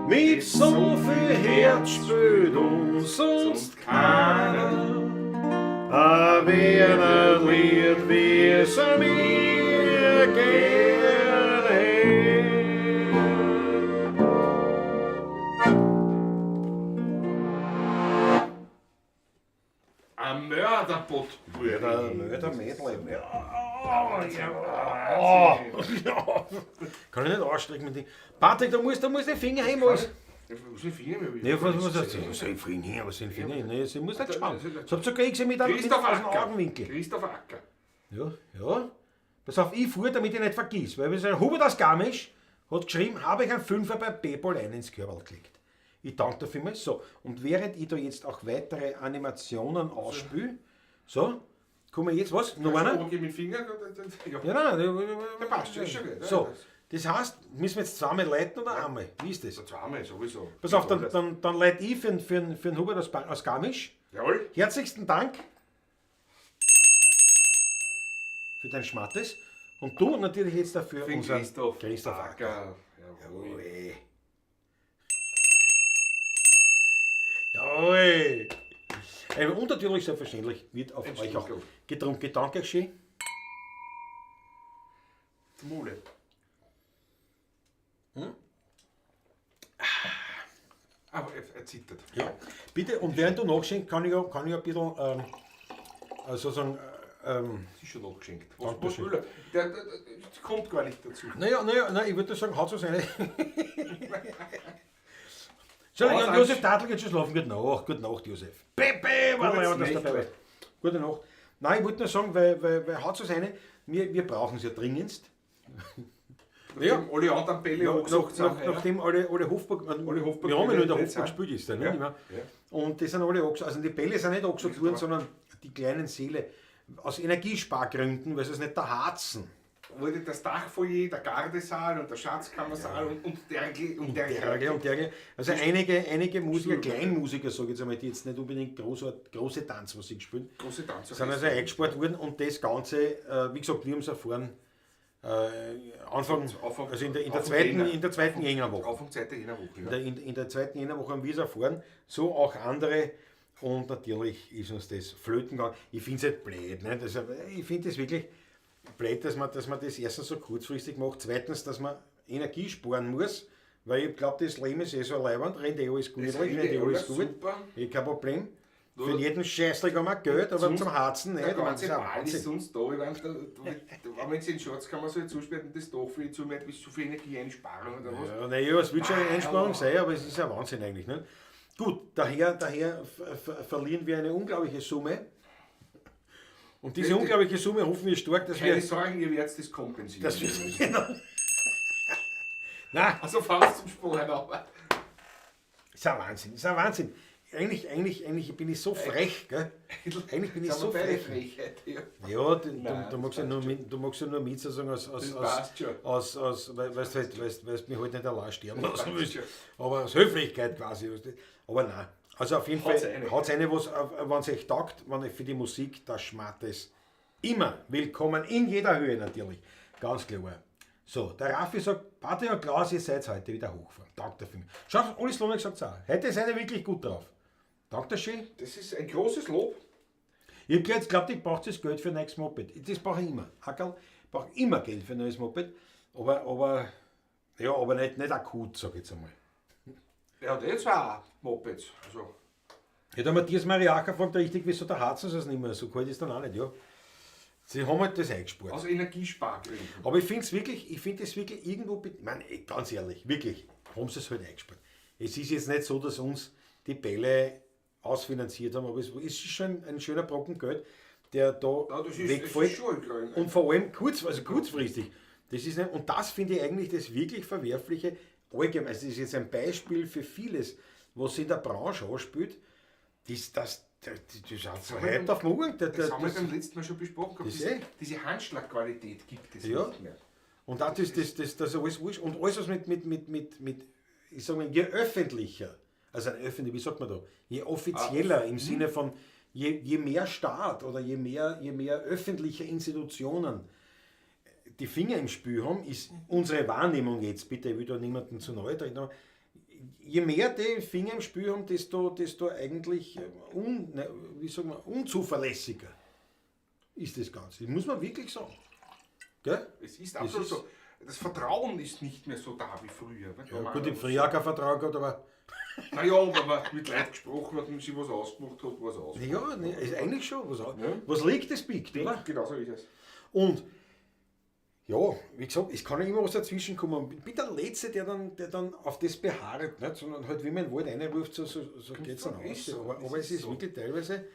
Mit so viel Herz spürt uns sonst keiner. A wer ein Lied, wie's mir geht. Ein Mörderpott. Mörder, Mädel. Ja. Kann ich nicht ausstrecken mit dem. Patrick, da musst du den Finger hin. Was? Was sind Finger? Nee, was muss das? Was sind Finger hin? Was sind Finger hin? Nee, sie muss nicht spannen. Das habt ihr sogar gesehen mit einem Christoph aus dem Acker. Augenwinkel. Christoph Acker. Ja, ja. Pass auf, ich fuhr, damit ich nicht vergiss. Weil wir Hubert aus Garmisch hat geschrieben, habe ich einen Fünfer bei PayPal ein ins Körperl gelegt. Ich danke dir vielmals. So, und während ich da jetzt auch weitere Animationen ausspüle, so, kommen wir jetzt, was? Noch einer? Mit dem Finger? Ja. Ja, nein, Der passt schon, ist schon gut. So, das heißt, müssen wir jetzt zweimal leiten oder einmal? Wie ist das? Zweimal sowieso. Pass auf, dann leite ich für den Hubert aus Garmisch. Jawohl. Herzlichsten Dank für dein Schmattes. Und du natürlich jetzt dafür Für den unseren Christoph, Christoph Acker. Acker. Jawohl. Jawohl. Jawohl. Und natürlich selbstverständlich wird auf Ein euch auch Stinkerl. getrunken. Danke schön. Zum Wohle. Aber er zittert. Ja, bitte, und während du nachschenkst, kann ich ein bisschen sozusagen, Das ist schon nachgeschenkt. Was Dankeschön. will er? Der kommt gar nicht dazu. Naja, nein, ich würde sagen, hat so seine. Entschuldigung, Josef Tadl geht schon schlafen. Gute Nacht, gute Nacht, Josef. Pepe, war mal, dass du dabei warst. Gute Nacht. Nein, ich wollte nur sagen, weil hat so seine, wir brauchen es ja dringendst. Nachdem alle anderen Bälle angesagt sind. Nachdem alle Hofburg, Alle Hofburg wir haben ja nur in der nicht Hofburg sind. gespielt, ist der, ne? Ja. Nicht mehr. Ja. Und die sind alle angesagt, also die Bälle sind nicht angesagt worden, sondern die kleinen Säle. Aus Energiespargründen, weil sie es nicht da harzen. Wurde das Dachfoyer, der Gardesaal und der Schatzkammersaal und Dergel und Dergel Dergel. und Dergel. Also einige Musiker, Kleinmusiker, sage ich jetzt einmal, die jetzt nicht unbedingt große Tanzmusik spielen, Große Tanz. sind also eingespart worden und das Ganze, wie gesagt, wir haben es erfahren, Anfang, also Anfang Jänner. in der zweiten Jännerwoche. Anfang zweiter Jännerwoche. In Ja. der zweiten Jännerwoche haben wir es erfahren, so auch andere. Und natürlich ist uns das flöten gegangen. Ich finde es halt blöd. Ne? Das, ich finde es wirklich blöd, dass man das erstens so kurzfristig macht, zweitens, dass man Energie sparen muss, weil ich glaube, das Leben ist eh so leiwand, rennt eh alles gut, Das rennt rennt eh eh alles alles gut. super. Eh kein Problem. Für Nur- jeden Scheißdreck haben wir Geld, aber Sonst- zum Harzen nicht. Der Ich meine, ganze das ist ein Ball ist Wahnsinn. sonst da. Ich meine, wenn man jetzt in Schatzkammer so zusperrt und das Dach für die zumerkt, ist zu viel Energie einsparen oder was? Ja, naja, es wird schon eine Nein, Einsparung aber- sein, aber es ist ein Wahnsinn eigentlich. Ne? Gut, daher verlieren wir eine unglaubliche Summe. Und diese Bitte. unglaubliche Summe hoffen wir stark, dass Keine wir. Sorgen, ihr werdet das kompensieren. Dass wir genau. Nein, Also fast zum Sparen, aber. ist ein Wahnsinn, ist ein Wahnsinn. Eigentlich bin ich so frech, gell? Eigentlich bin ich Sind so wir beide frech. Frechheit, ja. Ja, du, Nein, du, magst ja nur mit, du magst ja nur mit sozusagen Das passt schon. weißt halt, weißt mich halt nicht allein sterben Das lassen passt willst. schon. Aber aus Höflichkeit quasi. Weißt du. Aber nein. Also auf jeden Hat's Fall eine. hat es eine, was, wenn es euch taugt, wenn euch für die Musik, das schmart es immer willkommen, in jeder Höhe natürlich. Ganz klar. So, der Raffi sagt, Patrick und Klaus, ihr seid heute wieder hochfahren. Danke dafür. Schau, Uli Slonek sagt auch. Heute seid ihr wirklich gut drauf. Danke schön. Das ist ein großes Lob. Ich hab jetzt glaubt, ich brauche das Geld für ein neues Moped. Das brauche ich immer. Hackerl, ich brauche immer Geld für ein neues Moped. Aber, ja, aber nicht akut, sag ich jetzt einmal. Er hat eh zwei Mopeds. Also, Ja, der Matthias Mariacher fragt richtig, wieso der Harzen es nicht mehr. So kalt ist dann auch nicht, ja. Sie haben halt das eingespart. aus Energiespargründen. Aber ich finde es wirklich, ich finde es wirklich irgendwo, ich meine, ganz ehrlich, wirklich, haben sie es halt eingespart. Es ist jetzt nicht so, dass uns die Bälle ausfinanziert haben, aber es ist schon ein schöner Brocken Geld, der da Ja, das ist, wegfällt. das ist schon ein kleiner. Und vor allem also kurzfristig. Das ist nicht, und das finde ich eigentlich das wirklich Verwerfliche allgemein. Also das ist jetzt ein Beispiel für vieles, was in der Branche anspielt. Das ist von heute auf morgen. Das haben wir beim letzten Mal schon besprochen gehabt. Das Diese, eh. diese Handschlagqualität gibt es Ja. nicht mehr. Und auch das alles wurscht. Und alles, was mit, ich sag mal, je öffentlicher, also ein öffentlich, wie sagt man da, je offizieller im Sinne von, je mehr Staat oder je mehr öffentliche Institutionen die Finger im Spiel haben, ist unsere Wahrnehmung jetzt, bitte, ich will da niemandem zu nahe treten, aber je mehr die Finger im Spiel haben, desto eigentlich ne, wie sagen wir, unzuverlässiger ist das Ganze. Das muss man wirklich sagen. Gell? Es ist absolut ist- so. Das Vertrauen ist nicht mehr so da wie früher. Ne? Ja, gut, im Frühjahr kein Vertrauen gehabt, aber Naja, wenn man mit Leuten gesprochen hat und sie was ausgemacht hat, was ausgemacht. ja, ne, ist eigentlich schon. Was, Ja. was liegt, das biegt, oder? Genau so ist es. Und ja, wie gesagt, es kann ja immer was dazwischen kommen. Ich bin der Letzte, der dann auf das beharrt, nicht? Sondern halt, wie man in den Wald reinruft, so geht es dann aus. Ist so, Aber, das aber es ist ist so. wirklich teilweise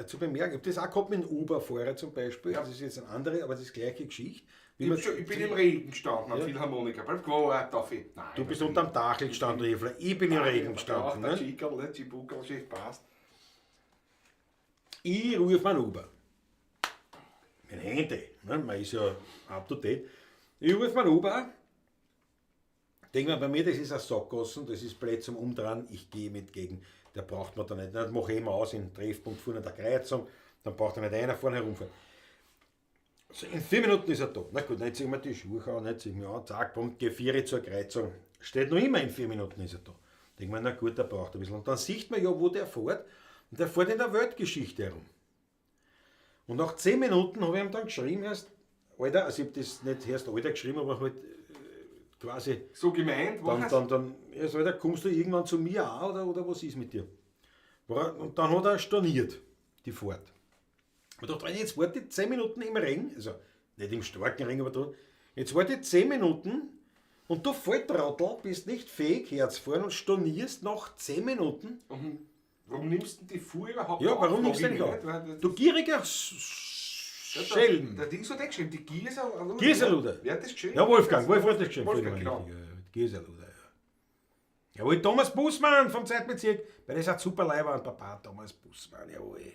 zu bemerken. Ich habe das auch gehabt mit dem Uber-Fahrer zum Beispiel. Ja. Das ist jetzt eine andere, aber das ist die gleiche Geschichte. Wie Ich, man, ich bin im Regen gestanden am Ja. Philharmoniker. Bleib gewartet auf ihn. Nein, du bist unterm Dachel gestanden, Evler. Ich bin im Regen gestanden. Der Ne? Chikerl, ne? Chibukerl, schön, passt. Ich rufe meinen Uber. Mein Handy, ne? Man ist ja up to date. Ich rufe meinen Uber. Denk mal, bei mir, das ist ein Sackgassen, das ist blöd zum Umdrehen, ich gehe mit gegen. Der braucht man da nicht. Das mache ich immer aus im Treffpunkt vorne an der Kreuzung, dann braucht er nicht einer vorne herumfahren. So, in 4 Minuten ist er da. Na gut, dann ziehe ich mir die Schuhe an, dann ziehe ich mir an, zack, bumm, gehe 4 zur Kreuzung. Steht noch immer in 4 Minuten ist er da. Denk mir, na gut, der braucht ein bisschen. Und dann sieht man ja, wo der fährt. Und der fährt in der Weltgeschichte herum. Und nach 10 Minuten habe ich ihm dann geschrieben, erst, Alter, also ich habe das nicht erst Alter geschrieben, aber halt quasi. So gemeint war Dann, ja, so, Alter, kommst du irgendwann zu mir auch oder was ist mit dir? Und dann hat er storniert, die Fahrt. Ich dachte, jetzt warte ich 10 Minuten im Regen, also nicht im starken Regen, aber da, jetzt warte ich 10 Minuten und du Volltrottel bist nicht fähig herzufahren und stornierst nach 10 Minuten. Und warum nimmst du die Fuhr überhaupt Ja, warum nimmst du die auf? Du gieriger Schelm. Der Ding hat eh geschrieben, die Gier ist ein Gier ist ein Luder. Wer hat das geschrieben? Ja, Wolfgang, Wolf hat das geschrieben. Wolfgang, genau. Gier ist ein Luder, ja. Jawohl, Thomas Bussmann vom Zeitbezirk, weil das ist ein super Leiber und Papa, Thomas Bussmann, jawohl.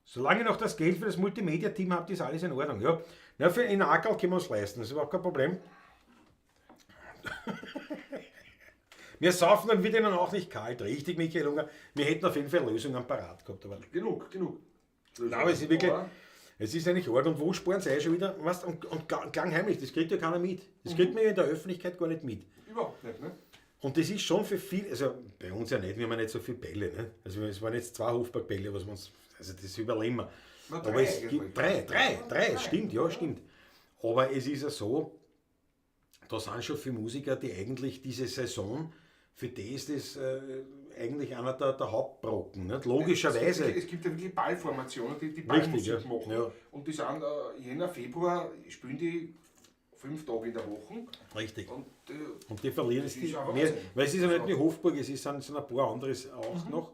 Solange ich noch das Geld für das Multimedia-Team habt, ist alles in Ordnung. Ja. Na, für in Ackerl können wir uns leisten, das ist überhaupt kein Problem. Wir saufen dann wieder auch nicht kalt, richtig, Michael Unger. Wir hätten auf jeden Fall Lösungen parat gehabt. Aber genug. Nein, aber es ist wirklich, es ist eigentlich arg. Und wo sparen sie eh schon wieder? Weißt, und klangheimlich, das kriegt ja keiner mit. Das kriegt man ja in der Öffentlichkeit gar nicht mit. Überhaupt nicht, ne? Und das ist schon für viel, also bei uns ja nicht, wir haben ja nicht so viele Bälle. Ne? Also es waren jetzt 2 Hofbergbälle, was wir uns, also das überleben wir. Na, aber es gibt drei, stimmt, ja, stimmt. Aber es ist ja so, da sind schon viele Musiker, die eigentlich diese Saison, für die ist das eigentlich einer der Hauptbrocken, nicht? Logischerweise. Es gibt ja wirklich Ballformationen, die Ballmusik richtig, ja. machen. Ja. Und die sind Jänner, Februar, spielen die 5 Tage in der Woche. Richtig. Und die verlieren es die mehr, weil es ist ja nicht nur Hofburg, es sind ein paar andere auch noch.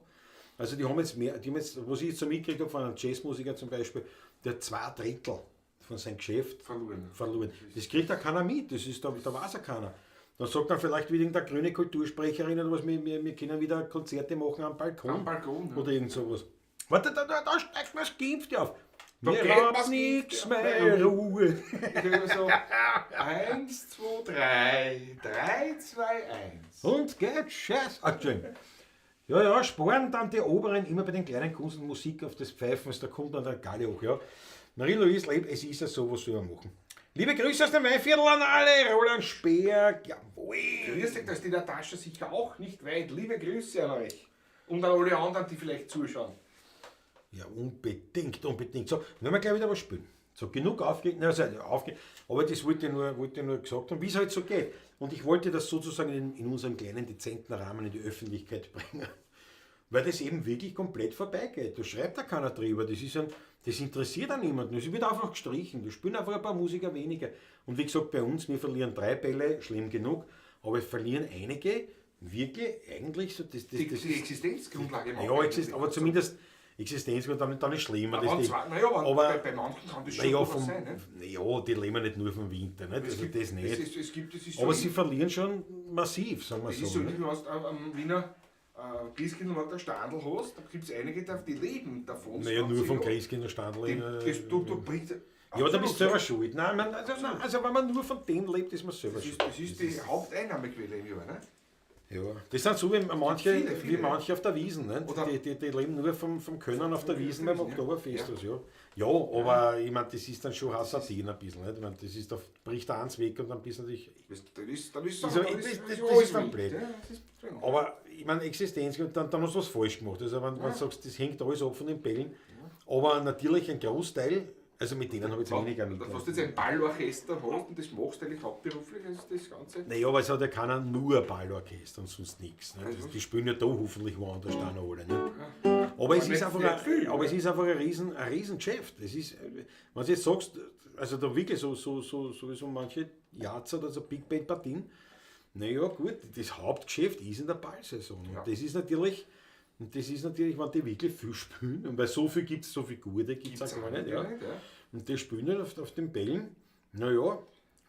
Also die haben jetzt mehr, die haben jetzt, was ich jetzt so mitgekriegt habe von einem Jazzmusiker zum Beispiel, der 2 Drittel von seinem Geschäft verloren. Das kriegt ja keiner mit, das ist, da weiß ja keiner. Dann sagt dann vielleicht wieder irgendeine grüne Kultursprecherin oder was, wir können wieder Konzerte machen am Balkon. Am Balkon, ja. Oder irgend sowas. Warte, da steigt mir das Gift auf. Da Mir geht hat nichts mehr Ruhe. Ich höre so 1, 2, 3, 3, 2, 1. Und geht Scheiß. Ah, Entschuldigung. Ja, ja, sparen dann die Oberen immer bei den kleinen Kunst und Musik auf das Pfeifen, da kommt dann der Galle hoch, ja. Marie-Louise Leb, es ist ja so, was soll man machen. Liebe Grüße aus dem Weinviertel an alle, Roland Speer, jawohl. Grüß dich, da ist die Natascha sicher auch nicht weit. Liebe Grüße an euch. Und an alle anderen, die vielleicht zuschauen. Ja, unbedingt, unbedingt. So, dann werden wir gleich wieder was spielen. So, genug aufgeregt, also aufgeregt, aber das wollte ich nur gesagt haben, wie es halt so geht. Und ich wollte das sozusagen in unserem kleinen, dezenten Rahmen in die Öffentlichkeit bringen. Weil das eben wirklich komplett vorbeigeht. Da schreibt da keiner drüber. Das interessiert auch niemanden. Es wird einfach gestrichen. Da spielen einfach ein paar Musiker weniger. Und wie gesagt, bei uns, wir verlieren 3 Bälle, schlimm genug, aber verlieren einige wirklich eigentlich so. Die Existenzgrundlage. Ja, aber zumindest Existenzgrundlage, dann ist schlimmer. Aber bei manchen kann das schon naja, sein. Ne? Naja, die leben nicht nur vom Winter. Nicht? Also das nicht. So, aber sie verlieren schon massiv, sagen wir so. Es ist so, wenn du am Wiener Christkindlmarkt der Standl hast, da gibt es einige, die leben davon. Naja, nur vom Christkindlstandl. Du bringst. Ja, da bist du selber schuld. Nein, also wenn man nur von dem lebt, ist man selber schuld. Das ist die Haupteinnahmequelle im Jahr, ne? Ja, das sind so wie manche, viele. Wie manche auf der Wiesn, ne? Die leben nur vom Können auf der Wiesn beim Oktoberfest. Ja. Ja, aber ich meine, das ist dann schon Hasardin ein bisschen. Nicht? Ich meine, das ist, da bricht der eins weg und dann bist du natürlich. Das ist dann blöd. Aber ich meine, Existenz, dann hast du was falsch gemacht. Also, wenn du sagst, das hängt alles ab von den Bällen. Ja. Aber natürlich ein Großteil, also mit denen habe ich jetzt weniger mit. Wenn du jetzt ein Ballorchester hast und das machst du eigentlich hauptberuflich, also das Ganze. Naja, aber es hat ja keiner nur ein Ballorchester und sonst nichts. Ne? Die spielen ja da hoffentlich woanders dann alle. Ne? Ja. Aber es ist einfach ein Riesengeschäft. Es ist, wenn du jetzt sagst, also da wirklich so manche Jazzer oder so Big Band Partien, naja gut, das Hauptgeschäft ist in der Ballsaison. Und Ja. das ist natürlich, wenn die wirklich viel spielen, und weil so viel gibt es, so viel Gute gibt es auch gar nicht. Ja. Und die spielen dann auf den Bällen, naja,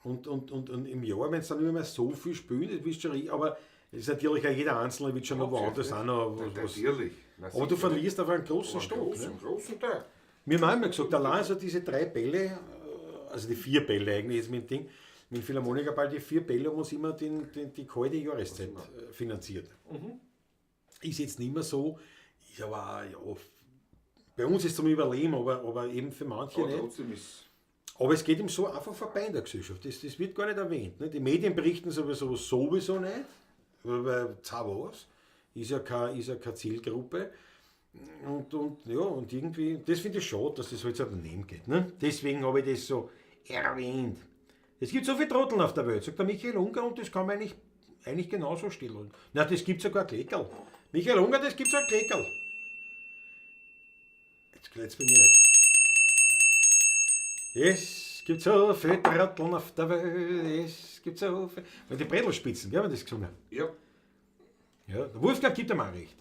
und im Jahr, wenn sie dann nicht mehr so viel spielen, das bist schon, aber es ist natürlich auch jeder Einzelne wird schon noch woanders auch noch was. Natürlich. Aber du verlierst auf einen großen Stock. Einen großen Teil. Wir haben immer gesagt, allein so diese 3 Bälle, also die 4 Bälle eigentlich ist mit dem Ding, mit dem Philharmonikerball, die 4 Bälle haben uns immer die kalte Jahreszeit finanziert. Mhm. Ist jetzt nicht mehr so, ist aber ja, bei uns ist es zum Überleben, aber eben für manche aber nicht. Trotzdem ist. Aber es geht ihm so einfach vorbei in der Gesellschaft. Das wird gar nicht erwähnt. Ne? Die Medien berichten sowieso nicht, weil was, ist ja keine Zielgruppe. Und irgendwie, das finde ich schade, dass das halt so daneben geht. Ne? Deswegen habe ich das so erwähnt. Es gibt so viele Trotteln auf der Welt, sagt der Michael Unger, und das kann man eigentlich genauso stehen. Na, das gibt sogar Kleckerl. Michael Unger, das gibt sogar Kleckerl. Jetzt geht's bei mir nicht. Es gibt so viele Trotteln auf der Welt, es gibt so viele. Weil die Bredelspitzen, gell, haben das gesungen. Ja. Ja, der Wolfgang gibt ihm auch recht.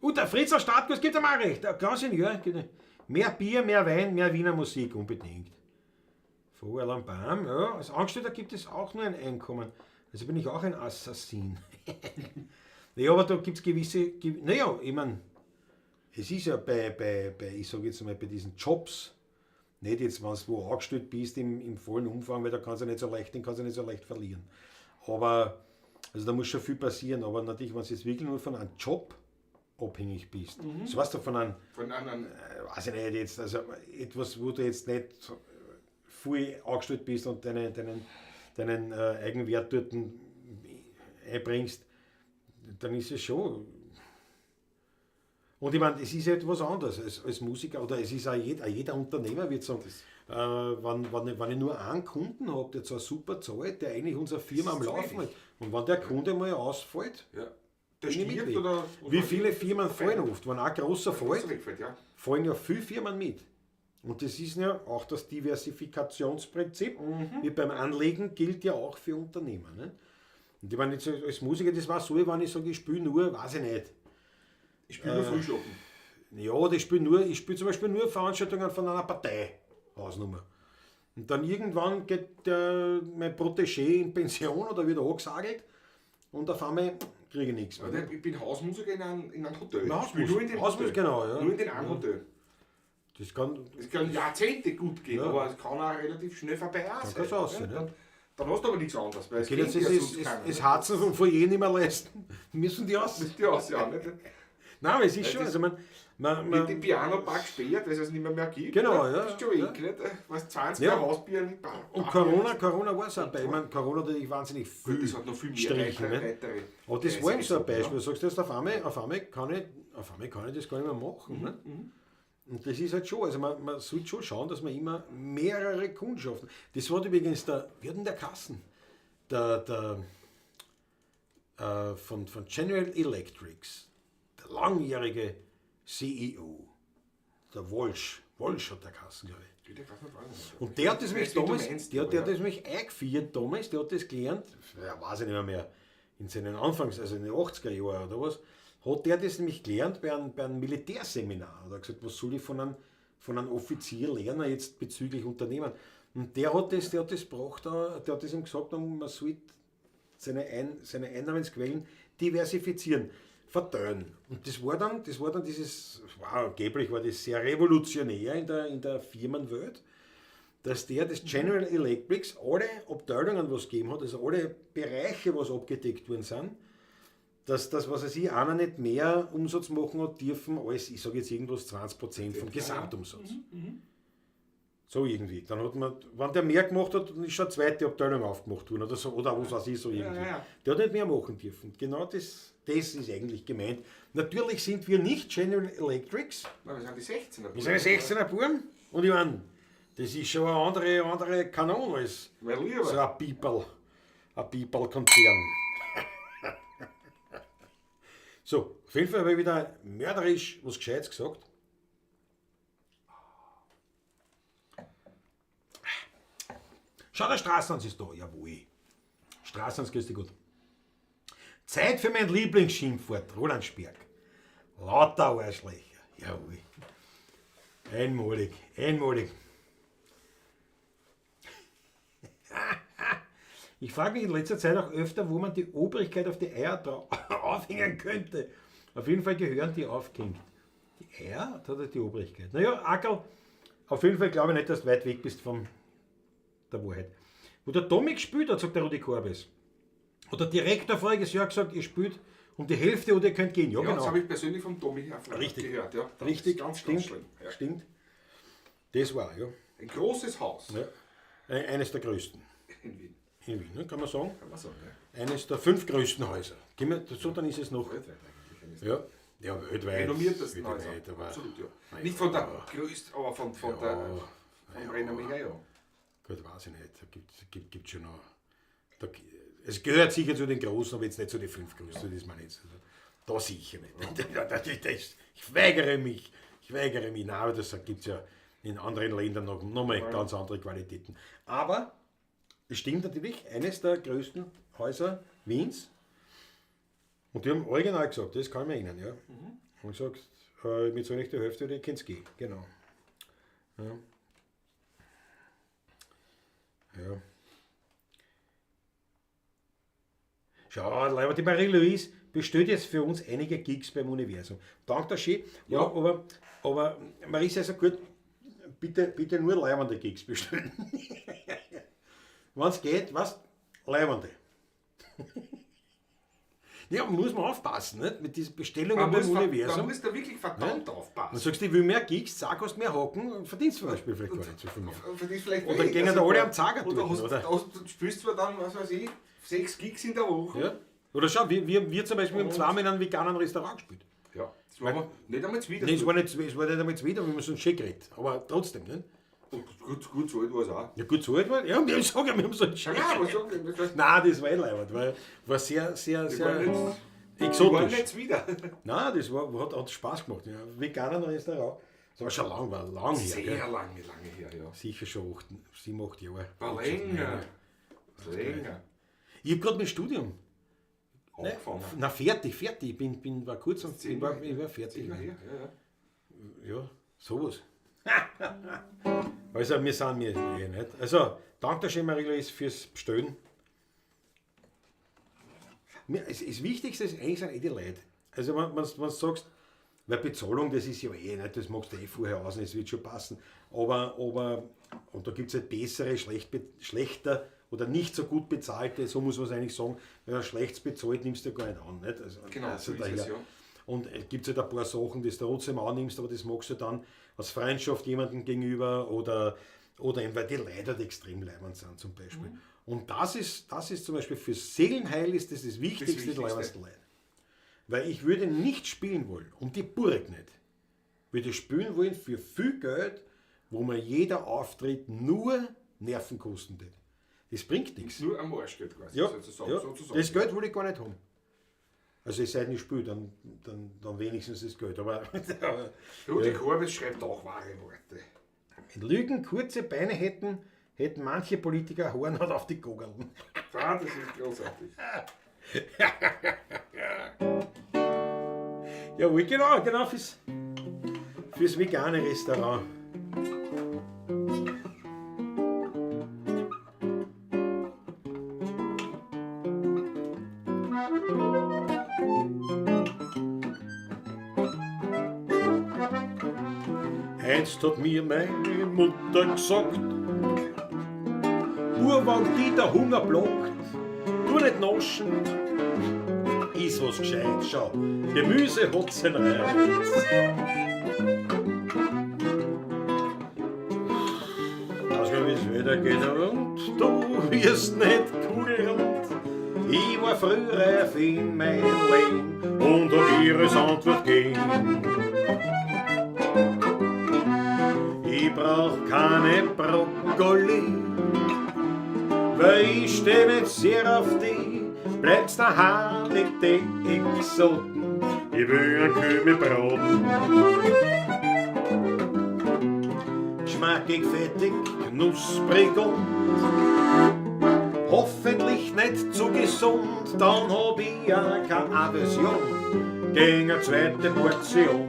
Und der Fritz aus Stadtguss gibt ihm auch recht. Der Klaus Ingenieur gibt ihm mehr Bier, mehr Wein, mehr Wiener Musik, unbedingt. Vogel am Baum, ja. Als Angestellter gibt es auch nur ein Einkommen. Also bin ich auch ein Assassin. Naja, aber da gibt es gewisse. Naja, ich meine, es ist ja bei ich sage jetzt mal, bei diesen Jobs, nicht jetzt, wenn du wo angestellt bist im vollen Umfang, weil da kannst du nicht so leicht, den kannst du nicht so leicht verlieren. Aber, also da muss schon viel passieren, aber natürlich, wenn du jetzt wirklich nur von einem Job abhängig bist, so weißt du, von einem, Von anderen. Weiß ich nicht, jetzt, also etwas, wo du jetzt nicht viel angestellt bist und deinen Eigenwert dort einbringst, dann ist es schon. Und ich meine, es ist etwas anderes als Musiker, oder es ist auch jeder Unternehmer wird sagen, wenn ich nur einen Kunden habe, der zwar super zahlt, der eigentlich unsere Firma am Laufen hat, und wenn der Kunde mal ausfällt, ja. Der stirbt oder wie viele Firmen fallen oft? Wenn ein großer fällt, ja. fallen ja viele Firmen mit. Und das ist ja auch das Diversifikationsprinzip, wie beim Anlegen, gilt ja auch für Unternehmer. Ne? Und ich meine, jetzt als Musiker, das war so, wenn ich sage, ich spiele nur, weiß ich nicht. Ich spiele nur Frühschoppen. Ja, ich spiele zum Beispiel nur Veranstaltungen von einer Partei, Hausnummer. Und dann irgendwann geht mein Protégé in Pension oder wird angesagelt und auf einmal kriege ich nichts mehr. Ich bin Hausmusiker in einem Hotel. Hausmusik, Hausmusik, genau. Ja. Nur in den einen Hotel. Das kann Jahrzehnte gut gehen, ja. Aber es kann auch relativ schnell vorbei sein. Kann aussehen, ja. Dann hast du aber nichts anderes. Weil es okay, das ist das Harzen vom Foyer nicht mehr leisten. Müssen die aus? Müssen die aus, ja. Nicht? Nein, aber es ist schon. Also man wird die Piano-Bar gesperrt, weil es nicht mehr gibt. Genau, ja. Das ist schon weg, nicht? Was 20 Jahre Hausbier. Und Corona war es auch bei. Ich meine, Corona hat natürlich wahnsinnig viel. Das hat noch viel mehr gestrichen, weitere. Aber das war eben so ein Beispiel. Du sagst jetzt, auf einmal kann ich das gar nicht mehr machen. Ne? Und das ist halt schon, also man sollte schon schauen, dass man immer mehrere Kundschaften. Das war übrigens der, wie hat denn der Kassen? Der von General Electrics, der langjährige CEO, der Walsh hat der Kassen, glaube ich. Und der hat das nämlich damals, der hat das nämlich eingeführt damals, der hat das gelernt, ja, weiß ich nicht mehr, in seinen Anfangs-, also in den 80er Jahren oder was, hat der das nämlich gelernt bei einem Militärseminar. Hat er gesagt, was soll ich von einem Offizier lernen jetzt bezüglich Unternehmen? Und der hat das gebracht, der hat das ihm gesagt, man sollte seine Einnahmensquellen diversifizieren, verteilen. Und das war dann dieses, wow, angeblich war das sehr revolutionär in der Firmenwelt, dass der das General Electrics alle Abteilungen, was gegeben hat, also alle Bereiche, was abgedeckt worden sind, dass das, was weiß ich, einer nicht mehr Umsatz machen hat dürfen, als, ich sage jetzt irgendwas, 20% vom Gesamtumsatz. So irgendwie. Dann hat man, wenn der mehr gemacht hat, dann ist schon eine zweite Abteilung aufgemacht worden oder so, oder was weiß ich, so irgendwie. Ja, ja. Der hat nicht mehr machen dürfen. Genau das ist eigentlich gemeint. Natürlich sind wir nicht General Electrics. Nein, wir sind die 16er Buben. Wir sind die 16er Buben. Und ich meine, das ist schon eine andere Kanone als so ein People-Konzern. So, auf jeden Fall habe ich wieder mörderisch was Gescheites gesagt. Schau, der Straßenhans ist da. Jawohl. Straßenhans, grüß dich gut. Zeit für mein Lieblingsschimpfwort, Roland Sperg. Lauter Arschlöcher. Jawohl. Einmalig, einmalig. Ich frage mich in letzter Zeit auch öfter, wo man die Obrigkeit auf die Eier aufhängen könnte. Auf jeden Fall gehören die aufgehängt. Die Eier? Da hat er die Obrigkeit. Naja, Ackerl, auf jeden Fall glaube ich nicht, dass du weit weg bist von der Wahrheit. Wo der Tommy gespielt hat, sagt der Rudi Korbes. Hat der Direktor voriges Jahr gesagt, ihr spielt um die Hälfte oder ihr könnt gehen. Ja, ja, genau. Das habe ich persönlich vom Tommy richtig gehört. Ja, das richtig, ganz, stimmt, ganz schlimm. Ja. Stimmt. Das war, ja. Ein großes Haus. Ja. Eines der größten. In Wien. In Wien, ne? Kann man sagen. Kann man sagen, ja. Eines der 5 größten Häuser. So, dann ist es noch. Weltweit eigentlich. Ja, ja, weltweit. Renommiertesten Häuser. Aber, absolut, ja. Nicht von der größten, aber von der vom Renommee her, ja. Gut, weiß ich nicht. Da gibt schon noch. Da, es gehört sicher zu den Großen, aber jetzt nicht zu den fünf Größten, das meine ich jetzt. Also, da sicher nicht. Ich weigere mich. Ich weigere mich. Nein, aber das gibt es ja in anderen Ländern noch mal ganz andere Qualitäten. Aber es stimmt natürlich, eines der größten Häuser Wiens. Und die haben original gesagt, das kann ich mir erinnern, ja. Und gesagt, mit so nicht die Hälfte, die könnt's gehen. Genau. Ja. Ja. Schau, aber die Marie-Louise bestellt jetzt für uns einige Gigs beim Universum. Danke da schön. Ja. Aber Marie ist also gut, bitte, bitte nur leibende Gigs bestellen. Wenn es geht, was? Leibende. Ja, muss man aufpassen, nicht? Mit diesen Bestellungen Man beim Universum. man muss da wirklich verdammt aufpassen. Dann sagst du, ich will mehr Gigs, zack, hast mehr Haken und verdienst zum Beispiel vielleicht gar nicht so viel mehr. Verdienst vielleicht Oder wenig. gehen da alle am Zager Oder dort, oder? du spielst zwar dann, was weiß ich, 6 Gigs in der Woche. Ja. Oder schau, wir zum Beispiel haben zweimal in einem veganen Restaurant gespielt. Ja. Das war aber nicht einmal zuwider. Nein, es war nicht einmal zuwider, wir haben uns schön geredet. Aber trotzdem, nicht? Und gut zahlt war es auch. Ja, gut zahlt war. Ja, wir sagen, wir haben so einen schön Ja, aber so, das Nein, das war eh leibend, weil war sehr, sehr, war sehr nicht, die waren exotisch. nicht zuwider. Nein, das hat Spaß gemacht. Ja, veganen Restaurant. Das war schon lang, war lang her. Sehr Gell? lange, lange her, ja. Sicher schon 7, 8 Jahre. War länger. Länger. Ich habe gerade mein Studium. Angefangen. Na, fertig. Ich war kurz und ich war fertig. Zehn Jahre her, ja, ja. Ja, sowas. Also, wir sind mir eh nicht. Also, danke schön, Marie-Louise, fürs Bestellen. Das Wichtigste ist eigentlich sind eh die Leute. Also, wenn du sagst, weil Bezahlung, das ist ja eh nicht, das machst du eh vorher aus und es wird schon passen. Aber und da gibt es halt bessere, schlechter oder nicht so gut bezahlte, so muss man es eigentlich sagen. Wenn er schlecht bezahlt, nimmst du ja gar nicht an. Nicht? Also, Genau, also so ist es, daher. ja. Und es gibt halt ein paar Sachen, die du trotzdem annimmst, aber das magst du dann aus Freundschaft jemandem gegenüber oder eben, weil die Leute halt extrem leibend sind zum Beispiel. Mhm. Und das ist zum Beispiel für Seelenheil ist das das Wichtigste, Das Wichtigste. leibendste Leid. Weil ich würde nicht spielen wollen, um die Burg nicht. Würde spielen wollen für viel Geld, wo mir jeder Auftritt nur Nerven kosten wird. Das bringt nichts. Nur am Arsch geht quasi, Ja, sozusagen. ja. Sozusagen. Das Geld will ich gar nicht haben. Also es sei denn, ich spiele, dann wenigstens das Geld. Aber Rudi Korbes schreibt auch wahre Worte. wenn Lügen kurze Beine hätten, hätten manche Politiker Hornhaut auf die Gogeln. Ah, das ist großartig. Jawohl, genau fürs vegane Restaurant. Einst hat mir meine Mutter gesagt, Bub, wenn dich der Hunger blockt, tu nicht naschen, iss was gescheit, schau, Gemüse hat seinen Reiz. Weiß gar nicht, wie's weitergeht und du wirst nicht kugelrund. Ich war früh reif in mein Leben und hab ihres Antwort gegeben. Ich brauch keine Brokkoli, weil ich steh nicht sehr auf die. Bleibt's daheim mit den Exoten, ich will ein Kümmel braten. Geschmackig, fettig, knusprig und hoffentlich nicht zu gesund, dann hab ich ja keine Aversion gegen eine zweite Portion.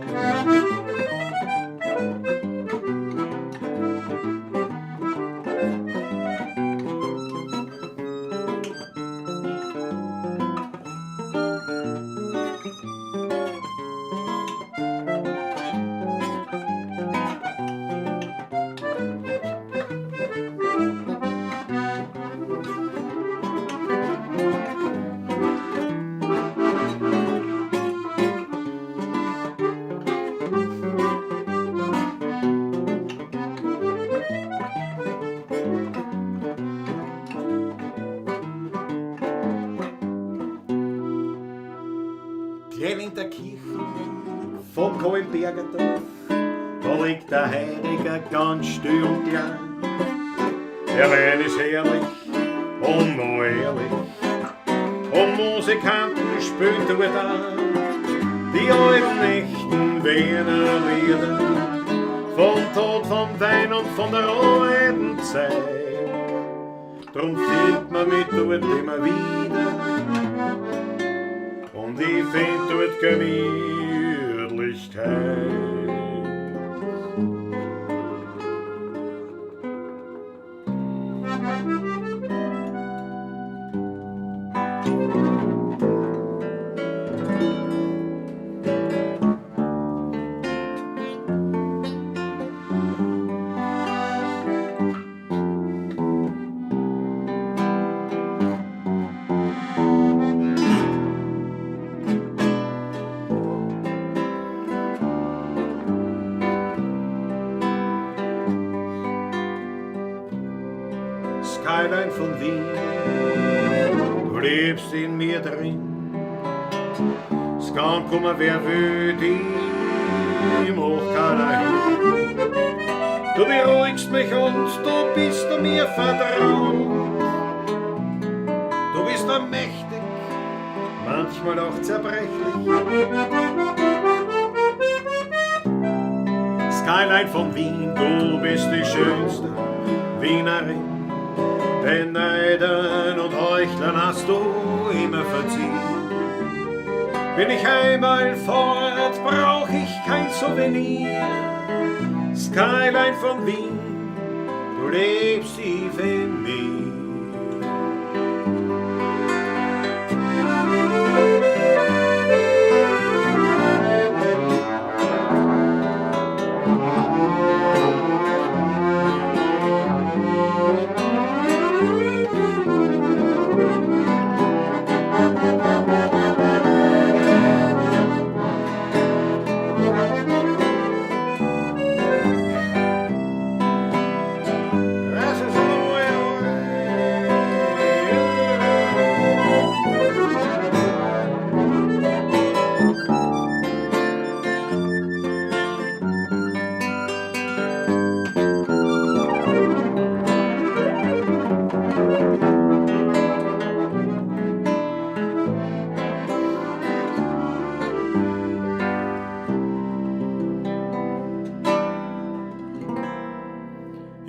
Gleich in der Kirche vom Kahlenberger Dorf, da liegt der Heidegger ganz still und klein. Der Wein ist herrlich und noch ehrlich. Und Musikanten spielen dort auch. Die alten echten Wiener Lieder. Vom Tod, vom Wein und von der alten Zeit. Drum findet man mich dort immer wieder. Und ich find dort Gemütlichkeit. Skyline von Wien, du lebst in mir drin. Es kann kommen, wer will, die macht keiner hin. Du beruhigst mich und du bist mir vertraut. Du bist mächtig, manchmal auch zerbrechlich. Skyline von Wien, du bist die schönste Wienerin. Den Neidern und Heuchlern hast du immer verziehen. Bin ich einmal fort, brauch ich kein Souvenir. Skyline von Wien, du lebst tief in mir.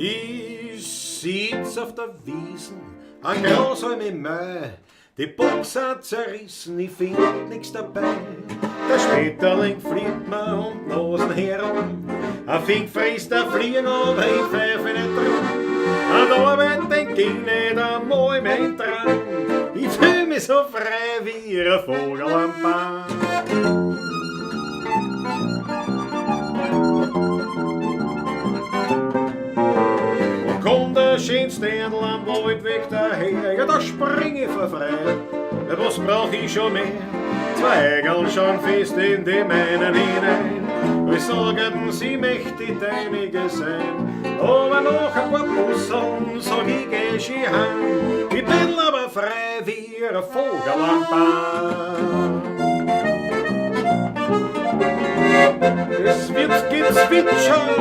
Ich sitz auf der Wiesn, an Grashalm im Mai. Die Box hat zerrissen, ich find nix dabei. Der Schmetterling fliegt mir um die Nasen herum. Ein Fink frisst der Fliegen, aber ich pfeife nicht drum. An der Arbeit denk ich nicht einmal mehr dran. Ich fühl mich so frei wie ein Vogel am Baum. Und kommt der schönste Dirndl am Waldweg daher, ja, da spring ich vor Freude. Was brauch ich schon mehr? Zwei Eigeln schon fest in die meinen hinein. Wir sagen, sie möchte die deinige sein. Aber nach ein paar Busseln sag ich, geh schön heim. Ich bin aber frei wie ein Vogel am Baum. Es wird gezwitschert.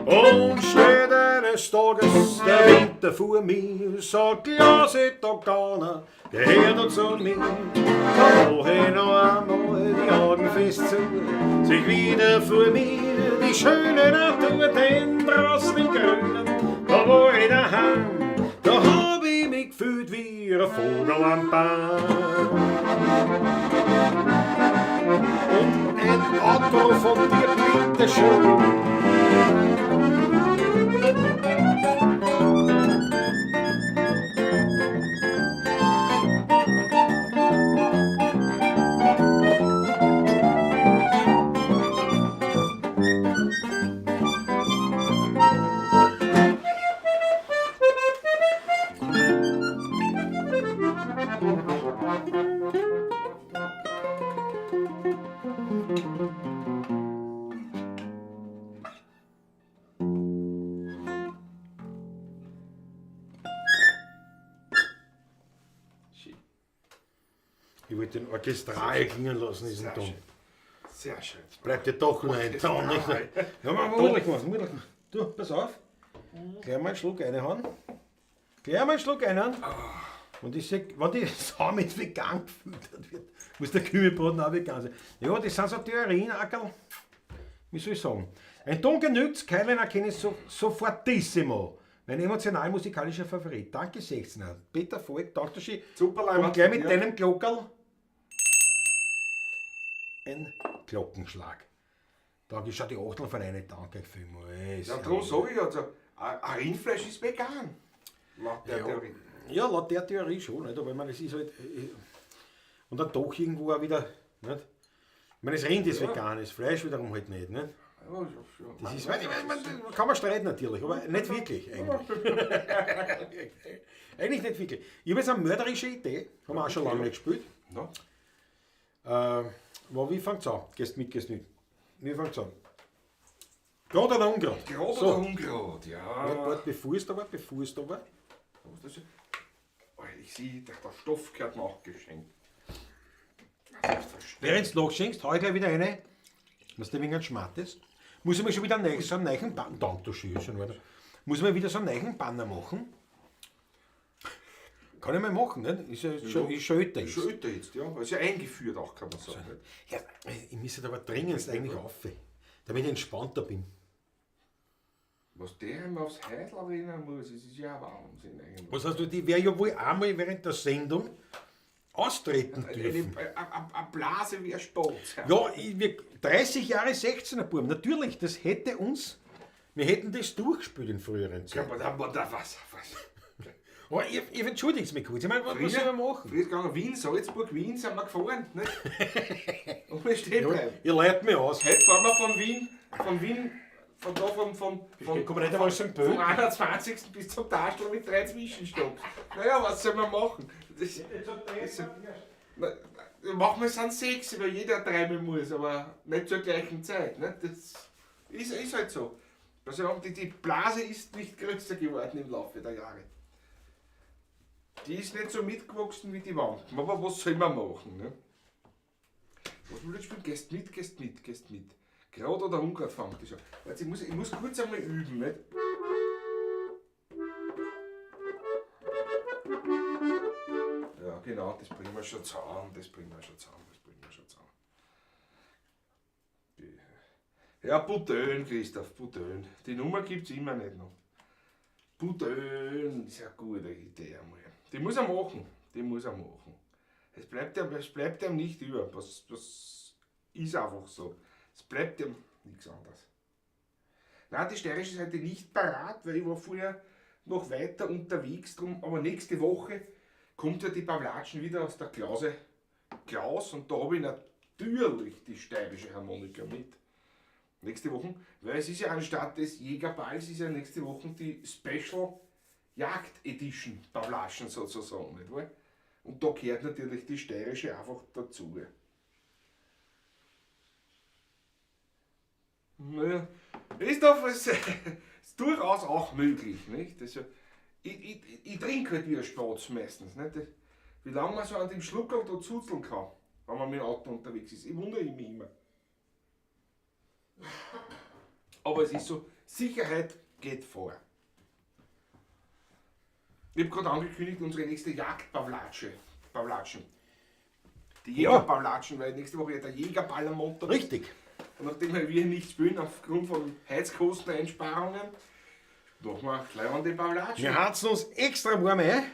Und steht eines Tages der Winter vor mir, so Glas ich da gar nicht, gehört er zu mir. Da mach ich noch einmal die Augen fest zu, sich wieder vor mir die schöne Natur, denn draußen im Grünen, da war ich daheim, da hab ich mich gefühlt wie ein Vogel am Baum. Und ein Auto von dir, bitteschön. Ich wollte den orchestral klingen lassen, diesen Sehr Ton. schön. Sehr schön. Bleibt ja doch nur ein Ton, nicht? Ja, mal mutig machen, mutig machen. Du, pass auf. Gleich mal einen Schluck reinhauen. Gleich mal einen Schluck reinhauen. Und ich sag, wenn die Sau mit vegan gefüttert wird, muss der Kübelbraten auch vegan sein. Ja, das sind so Theorien, Ackerl. Wie soll ich sagen? Ein Ton genügt, Kylan erkenne ich sofortissimo. Mein emotional-musikalischer Favorit. Danke, 16er. Peter Falk, danke schön. Super, Und Leiwand. gleich mit Ja. deinem Glockerl ein Glockenschlag. Da ist schon die Achtel von einer. Danke vielmals. Ja, darum sage ich also, ein Rindfleisch ist vegan. Laut der Ja. Theorie. Ja, laut der Theorie schon, nicht? Aber ich meine, es ist halt. Und dann doch irgendwo auch wieder. Nicht? Ich meine, das Rind ist Ja. vegan, das Fleisch wiederum halt nicht. Nicht? Ja, ja, Das ist, ich meine, kann man streiten natürlich, aber nicht wirklich eigentlich. Eigentlich nicht wirklich. Ich habe jetzt eine mörderische Idee, haben wir auch schon lange nicht gespielt. No. Aber wie fängt's an? Gehst mit, gehst nicht. Wie fängt's an? Gerade oder ungerade? Gerade So. oder ungerade, ja. Warte, bevor es da war, bevor es da war. Was das? Oh, ich sehe, der Stoff gehört nachgeschenkt. Selbstverständlich. Während du nachschenkst, hau ich gleich wieder eine. Was der wegen ein Schmatt ist. Muss ich mir schon wieder einen neuen, so einen neuen Banner, danke, du schön, schon weiter. Muss ich mir wieder so einen neuen Banner machen? Kann ich mal machen, nicht? Ist ja schon, ist schon älter jetzt. Schon älter jetzt, ja. Ist ja eingeführt auch, kann man sagen. Nicht? Ja, ich müsste aber dringendst eigentlich auf, damit ich entspannter bin. Was der immer aufs Häusl rennen muss, das ist ja Wahnsinn eigentlich. Was heißt du, die werde ja wohl einmal während der Sendung austreten dürfen. Eine Blase wie ein Spatz. Ja, 30 Jahre 16er Buben, natürlich, das hätte uns, wir hätten das durchgespielt in früheren Zeiten. Aber da, da, was, was. Aber ihr entschuldigt mich kurz, ich meine, was soll man machen? Früher ist gegangen, Wien, Salzburg, Wien sind wir gefahren. Nicht? Und wir stehen Ja, bleiben. ihr leitet mich aus. Heute fahren wir von Wien, von da, von, Kann man nicht einmal St. Pölten? vom 21. bis zum Taschl mit 3 Zwischenstopps. Naja, was soll man machen? Das, na, machen wir es an 6, weil jeder dreimal muss, aber nicht zur gleichen Zeit. Ne? Das ist halt so. Also die Blase ist nicht größer geworden im Laufe der Jahre. Die ist nicht so mitgewachsen wie die Wand. Aber was soll man machen? Ne? Was will ich spielen? Gehst mit, gehst mit, gehst mit. Gerade oder ungerade fängt das an. Warte, ich muss kurz einmal üben. Nicht? Ja, genau, das bringen wir schon zusammen, das bringen wir schon zusammen, das bringen wir schon zusammen. Ja, Butön, Christoph, Butön. Die Nummer gibt's immer nicht noch. Butön ist eine gute Idee einmal. Die muss er machen, die muss er machen. Es bleibt ihm nicht über, das ist einfach so. Es bleibt ihm nichts anderes. Nein, die steirische Seite nicht parat, weil ich war vorher noch weiter unterwegs drum, aber nächste Woche kommt ja die Pawlatschen wieder aus der Klause Klaus und da habe ich natürlich die steirische Harmonika mit. Nächste Woche, weil es ist ja anstatt des Jägerballs ist ja nächste Woche die Special Jagd Edition Pawlatschen sozusagen, nicht wahr? Und da gehört natürlich die steirische einfach dazu. Naja, ist doch was, ist durchaus auch möglich, nicht? Also, ich trinke halt wie ein Spatz meistens, nicht? Wie lange man so an dem Schluckerl da zuzeln kann, wenn man mit dem Auto unterwegs ist. Ich wundere mich immer. Aber es ist so, Sicherheit geht vor. Ich hab grad angekündigt, unsere nächste Jagd-Pawlatsche. Pawlatschen. Die Jäger-Pawlatschen, weil nächste Woche ja der Jägerball am Montag. Richtig. Und nachdem wir nicht spielen, aufgrund von Heizkosteneinsparungen, machen wir gleich an die Pawlatschen. Wir heizen uns extra warm ein.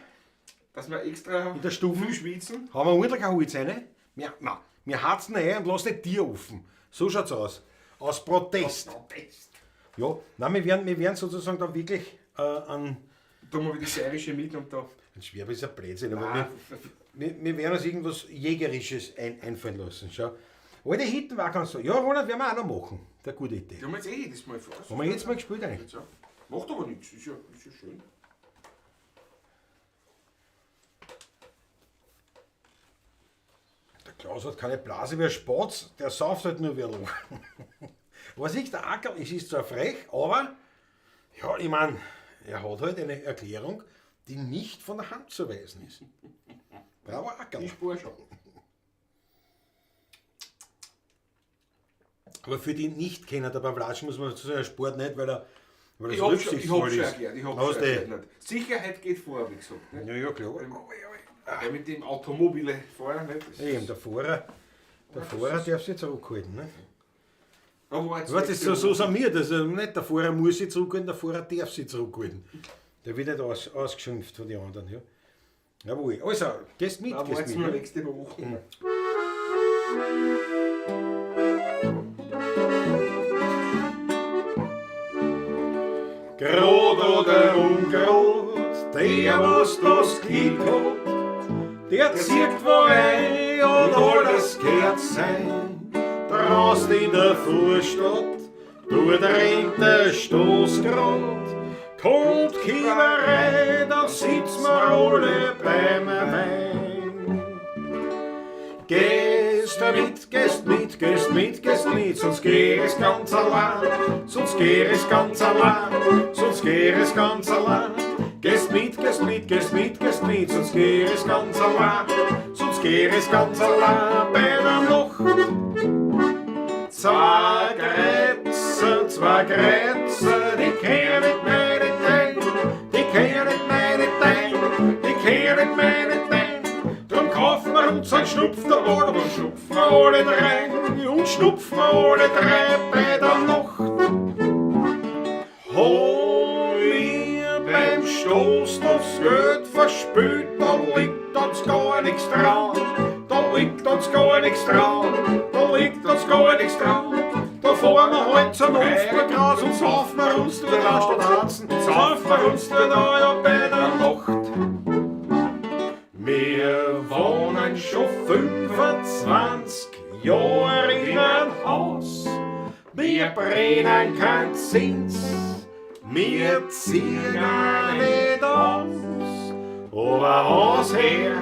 Dass wir extra In der Stufe. viel schwitzen. Haben wir ordentlich ein Holz rein. Wir heizen ein und lassen die Tür offen. So schaut's aus. Aus Protest. Aus Protest. Ja, nein, wir werden sozusagen dann wirklich an. Da haben wir die steirische mit und da. Ein Schwerbe ist ein Blödsinn, aber wir werden uns irgendwas Jägerisches einfallen lassen. Schau. Alte Hitten war ganz so. Ja, Ronald, werden wir auch noch machen. Der gute Idee. Die haben wir jetzt eh jedes Mal vor. Haben wir jetzt mal gespielt eigentlich? Ja. Macht aber nichts, ist ja schön. Der Klaus hat keine Blase wie ein Spatz, der sauft halt nur wie ein Loch. Was ich, der Ackerl, es ist zwar frech, aber ja, ich mein, er hat halt eine Erklärung, die nicht von der Hand zu weisen ist. Bravo, Ackerl. Ich spur schon. Aber für die Nichtkenner der Pavlatsch muss man dazu sagen, Sport nicht, weil er Ich so hab schon, ich hab rücksichtsvoll schon ist. erklärt, ich hab Hast schon du eh. erklärt. Nicht. Sicherheit geht vor, wie gesagt. Nicht? Ja, ja, klar. Weil mit dem Automobile fahren, nicht? Das Eben, der Fahrer darf sich zurückhalten. Ne? Aber war jetzt Weißt, das, letzte so, so Woche. sind wir, das, nicht der Fahrer muss sich zurückhalten, der Fahrer darf sich zurückhalten. Der wird nicht ausgeschimpft von den anderen. Ja. Jawohl. Also, gehst mit, Nein, war gehst jetzt mit. nur Ne? nächste Woche. Grad oder ungrad, der was das Glück hat, der zieht wo ein und alles kehrt sein. Draußen in der Vorstadt, dort rennt der Stoß grad. Kommt keiner rein, dann sitzen wir alle beim Wein. Gehst du mit, gehst mit, gehst mit, gehst mit, sonst geh ich's ganz allein, sonst geh ich's ganz allein, sonst geh ich's ganz allein. Gehst mit, gehst mit, gehst mit, gehst mit, sonst geh ich's ganz allein, sonst geh ich's ganz allein bei der Nacht. Zwei Kreuzer, die kehren nicht meine Teil, die kehren nicht meine Teil, die kehren nicht meine Teil. Drum kaufen wir uns einen Schnupf der Wolle und schnupfen wir alle drei und schnupfen wir alle drei bei der Nacht. Hol mir beim Stoß das Geld verspült, da liegt uns gar nichts dran, da liegt uns gar nichts dran, da liegt uns gar nichts dran. Da fahren wir halt zum Hofburg raus und saufen wir uns durch die Stadt Harzen, saufen wir uns durch ja bei der Nacht. Wir wohnen schon 25 Jahre in einem Haus. Wir brennen kein Zins, wir ziehen auch nicht aus. Aber Hausherr,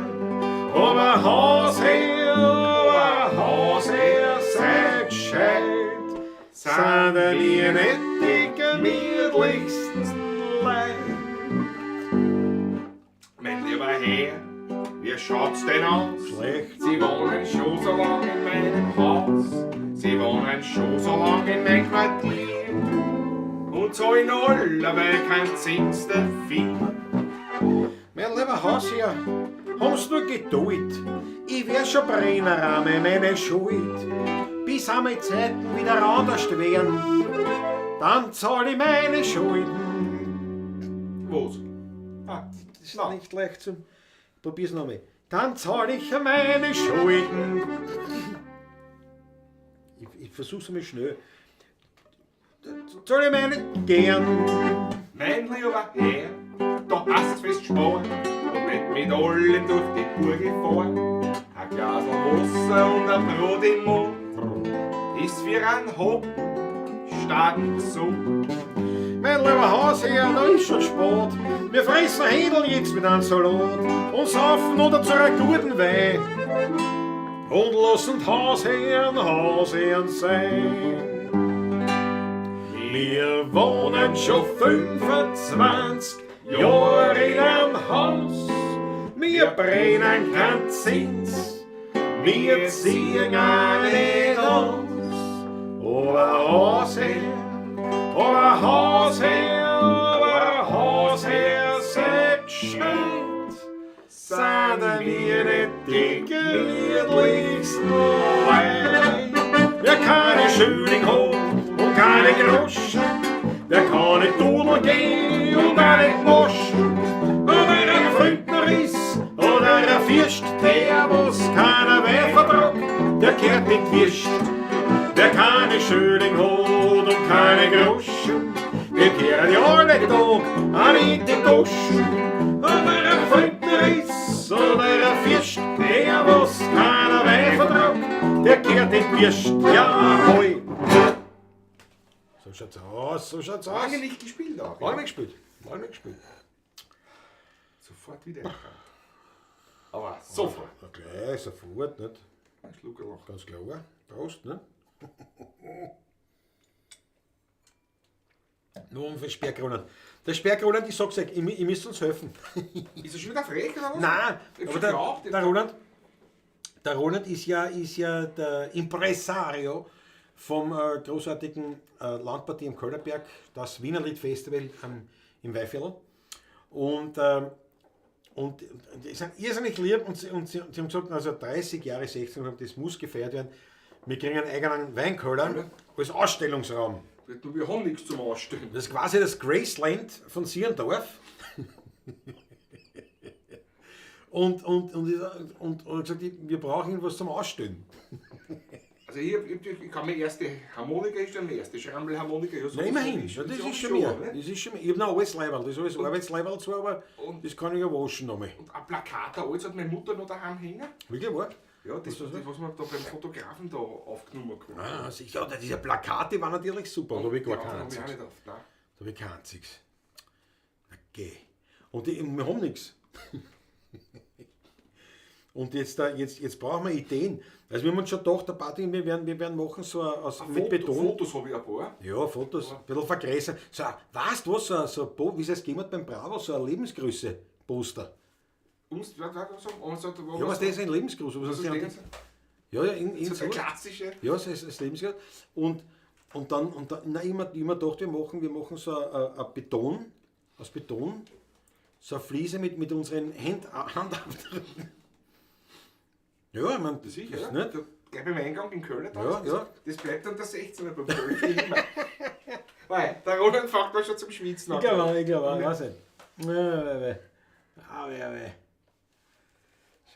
aber Hausherr, aber Hausherr, sei gescheit, sind wir nicht die gemütlichsten Leute. Mein lieber Herr, wie schaut's denn aus? Schlecht. Sie wohnen schon so lange in meinem Haus. Sie wohnen schon so lange in meinem Quartier. Und zahlen allerweil kein Zins dafür. Mein lieber Hausherr, haben's nur Geduld. Ich wär schon Brennerrahme, meine Schuld. Bis einmal Zeiten wieder anders werden, dann zahl ich meine Schulden. Was? Ah, Das ist nicht leicht zum. Probier's nochmal. Dann zahl ich meine Schulden. Ich versuch's einmal schnell. Dann zahl ich meine gern. Mein lieber Herr, da hast fest sparen und nicht mit allen durch die Gurgel fahren. Ein Glas Wasser und ein Brot im Mund ist für einen Hoppen stark gesund. Mein lieber Hausherr, da ist schon spät. Wir fressen Händel jetzt mit einem Salat und saufen noch dazu einen guten Wein. Und lassen Hausherrn Hausherrn sein. Wir wohnen schon 25 Jahre in einem Haus. Wir brennen kein Zins, wir ziehen auch nicht aus. Aber Hausherr, aber Hausherr, aber Hausherr, sei gescheit, sind wir nicht die gemütlichsten Leute. Wer keine Schilling hat und keine Groschen, der kann nicht Dudel gehen und auch nicht moschen. Und wer ein Fründner ist oder ein Fürst, der was keiner Wein vertragt, der kehrt in die Würst. Wer keine Schilling hat und keine Groschen, der kehrt ja alle Tag auch in die Goschen. Und wer ein Fründner ist oder ein Fürst, der was keiner Wein vertragt, der kehrt in die Würst. Jawohl! So schaut's aus, so schaut's aus. Lange nicht gespielt auch. Lange nicht gespielt. Lange nicht gespielt. Sofort wieder erkannt. Aber sofort. Na gleich, sofort, nicht? Ein Schluckerl. Ganz klar. Prost, ne? Nur für Sperrkronen. Der Sperrkronen, ich sag's euch, ich müsst uns helfen. Ist er schon wieder frech oder was? Nein, Ich aber der, glaub, der Roland ist ja der Impresario vom großartigen Landpartie am Köllerberg, das Wienerlied Festival im Weihviertel. Und die sind irrsinnig lieb und sie haben gesagt, also 30 Jahre 16, das muss gefeiert werden. Wir kriegen einen eigenen Weinkeller als Ausstellungsraum. Du, wir haben nichts zum Ausstellen. Das ist quasi das Graceland von Sierndorf. und gesagt, wir brauchen irgendwas zum Ausstellen. Also ich kann meine erste Harmonika hinstellen, meine erste Schrammelharmonika. Ja, so. Immerhin, ja, das ist schon mehr. Das ist schon mehr. Ich habe noch alles Leiberl, das ist alles Arbeitsleiberl zwar, aber und das kann ich ja waschen nochmal. Und ein Plakat, da alles hat meine Mutter noch daheim hängen. Wirklich wahr? Ja, das, was man da beim Fotografen da aufgenommen hat. Ah, sicher. Ja, diese Plakate waren natürlich super. Da habe ich gar kein einziges. Da habe ich kein einziges. Okay. Und wir haben nichts. Und jetzt brauchen wir Ideen. Also wir haben uns schon gedacht, der Patrick, wir werden machen so aus, mit Beton. Fotos habe ich ein paar. Ja, Fotos, ein bisschen vergrößern. So, weißt du was, so wie es jetzt gegeben hat beim Bravo, so ein Lebensgröße-Poster. Ja, was das ist ein Lebensgruß. Was ist ja, ja, in so ein klassische. Ja, das ist Lebensgruß. Und dann, nein, immer gedacht, wir machen so ein Beton, aus Beton, so eine Fliese mit unseren Handabdrücken. Ja, ich meine, das sicher, ist nicht. Gleich beim Eingang in Köln, da, ja, ja. Das bleibt dann der 16er beim Köln für immer. Weil der Roland fängt da schon zum Schwitzen an. Ich glaube, weiß nicht.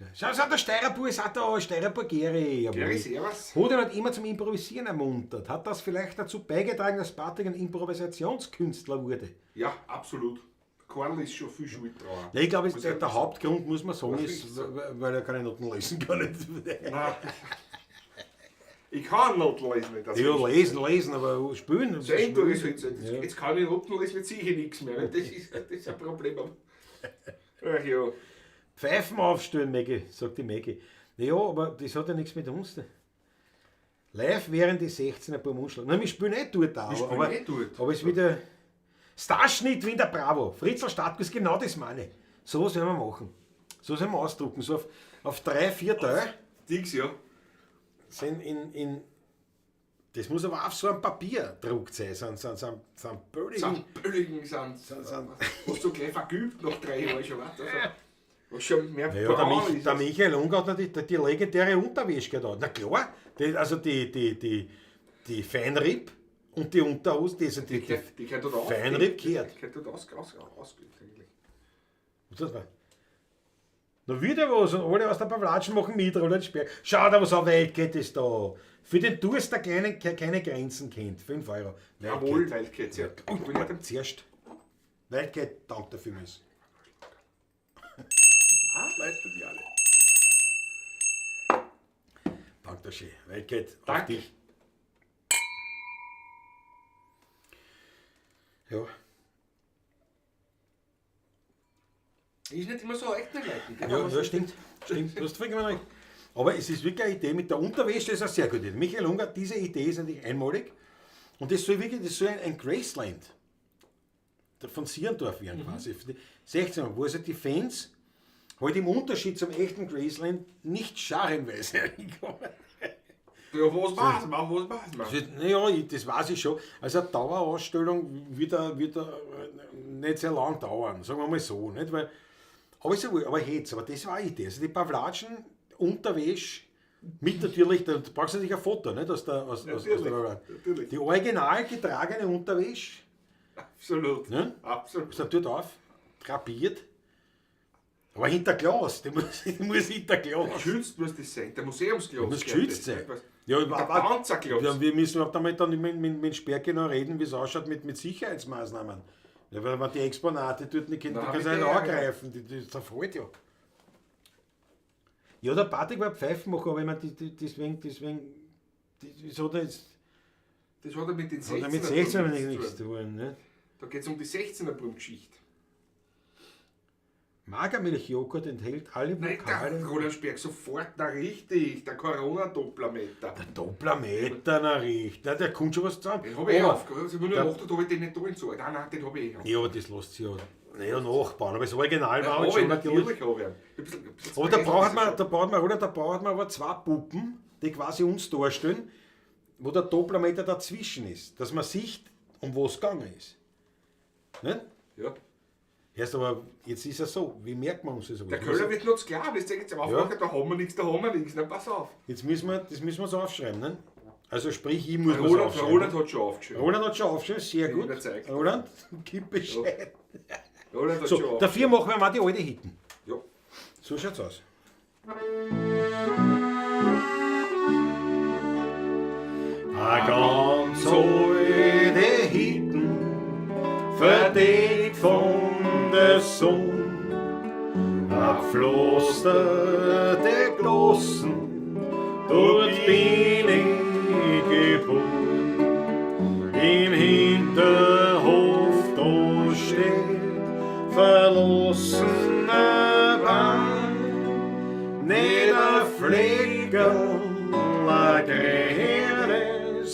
Ja. Schau, der Steirerbur ist auch da, Steirerbur Geri. Geri, servus. Hat ihn halt immer zum Improvisieren ermuntert. Hat das vielleicht dazu beigetragen, dass Patrick ein Improvisationskünstler wurde? Ja, absolut. Karl ist schon viel schuld dran. Nein, ich glaube, der Hauptgrund, muss man sagen, ist, weil er keine Noten lesen kann. Nein. Ich kann Noten lesen. Das ja, lesen, aber spielen. So ist halt so. Jetzt kann ich Noten lesen, jetzt sehe ich nichts mehr. Das ist ein Problem. Ach ja. Pfeifen aufstellen, Maggie, sagt die Maggie. Naja, aber das hat ja nichts mit uns. Live während die 16er beim Umschlag. Nein, wir spielen nicht dort da. Aber es ist wieder Starschnitt wie in der Bravo. Fritzl Stadtguss, genau das meine ich. So was werden wir machen. So werden wir ausdrucken. So auf 3, 4 Teile. Dix, ja. Sind in das muss aber auf so einem Papier gedruckt sein. So einem bölligen. Was du gleich vergübt nach 3 Jahren schon. Also, was schon mehr naja, der Michael Unger hat natürlich die legendäre Unterwäsche da. Na klar, die Feinripp und die Unterhose, die sind die Feinripp gehört. Die gehört dort ausgeübt eigentlich. Was das war? Na wieder was, und alle aus der Pavlatschen machen mit, Roland Sperr. Schau da, was auf Wildcat ist da. Für den Durst, der keine Grenzen kennt. 5 Euro. Jawohl, Wildcat, ja. Und zuerst. Wildcat, danke dafür. Ah, Leute, die alle. Danke schön. Wildcat, auf dich. Ja. Ist nicht immer so leicht, nicht leiten. Ja, ja, stimmt. Stimmt, du hast vollkommen recht. Aber es ist wirklich eine Idee mit der Unterwäsche, das ist eine sehr gute Idee. Michael Unger, diese Idee ist natürlich einmalig. Und das soll wirklich, das soll ein Graceland von Sierndorf werden quasi. 16, wo also die Fans halt im Unterschied zum echten Graceland nicht scharenweise reinkommen. Ja, was weiß man, was weiß man. Naja, das weiß ich schon. Also eine Dauerausstellung wird nicht sehr lang dauern, sagen wir mal so. Nicht? Weil, aber ist ja wohl, aber jetzt, aber das war eine Idee. Also die Pavlatschen, Unterwäsche, mit natürlich, da brauchst du natürlich ein Foto, nicht? Aus der, aus, natürlich, aus der, natürlich. Die original getragene Unterwäsche. Absolut. Ne? Absolut. Ist dann dort auf, drapiert. Aber hinter Glas, die muss hinter Glas. Geschützt muss das sein, der Museumsglas. Muss geschützt sein. Ja, der Panzerglas. Ja, wir müssen auch damit dann mit Sperke noch reden, wie es ausschaut mit Sicherheitsmaßnahmen. Ja, weil man die Exponate dort nicht kennt, die kannst du nicht angreifen, die zerfällt ja. Ja, der Patrick war Pfeifenmacher, aber ich meine, deswegen, das hat er jetzt. Das hat er mit den 16er mit 16er nichts zu tun, ne? Da geht es um die 16er-Geschichte. Magermilchjoghurt enthält alle Vokale. Nein, der Roland Sperg sofort, na richtig, der Corona-Dopplermeter. Der Dopplermeter, na richtig, na, der kommt schon was zusammen. Den habe ich eh aufgehört, ich habe nur gedacht, ob ich den nicht da entsorgt. Nein, nein, den habe ich eh auf. Ja, aber das lässt sich ja naja, nachbauen, aber das Original war halt schon natürlich. Aber da braucht man aber zwei Puppen, die quasi uns darstellen. wo der Dopplermeter dazwischen ist, dass man sieht, um was es gegangen ist. Ne? Ja. Erst aber, jetzt ist es so, wie merkt man uns das? Der Köller wird noch zu klar, das denkt jetzt am Ja. Anfang, da haben wir nichts, da haben wir nichts. Na, pass auf. Jetzt müssen wir, das müssen wir uns aufschreiben. Ne? Also sprich, ich muss mir's Roland, aufschreiben. Roland hat schon aufgeschrieben. Roland hat schon aufgeschrieben, sehr Bin gut. überzeugt. Roland, gib Bescheid. Roland hat schon So, aufgeschrieben. dafür machen wir mal die alte Hitten. Ja. So schaut's aus. A ganz alte Hitten, verdeckt von der Sonne, a pflasterte Glossen, dort bin ich geboren. Im Hinterhof da steht verlassener Bahn, nicht ein Fleckerl ein Grünes,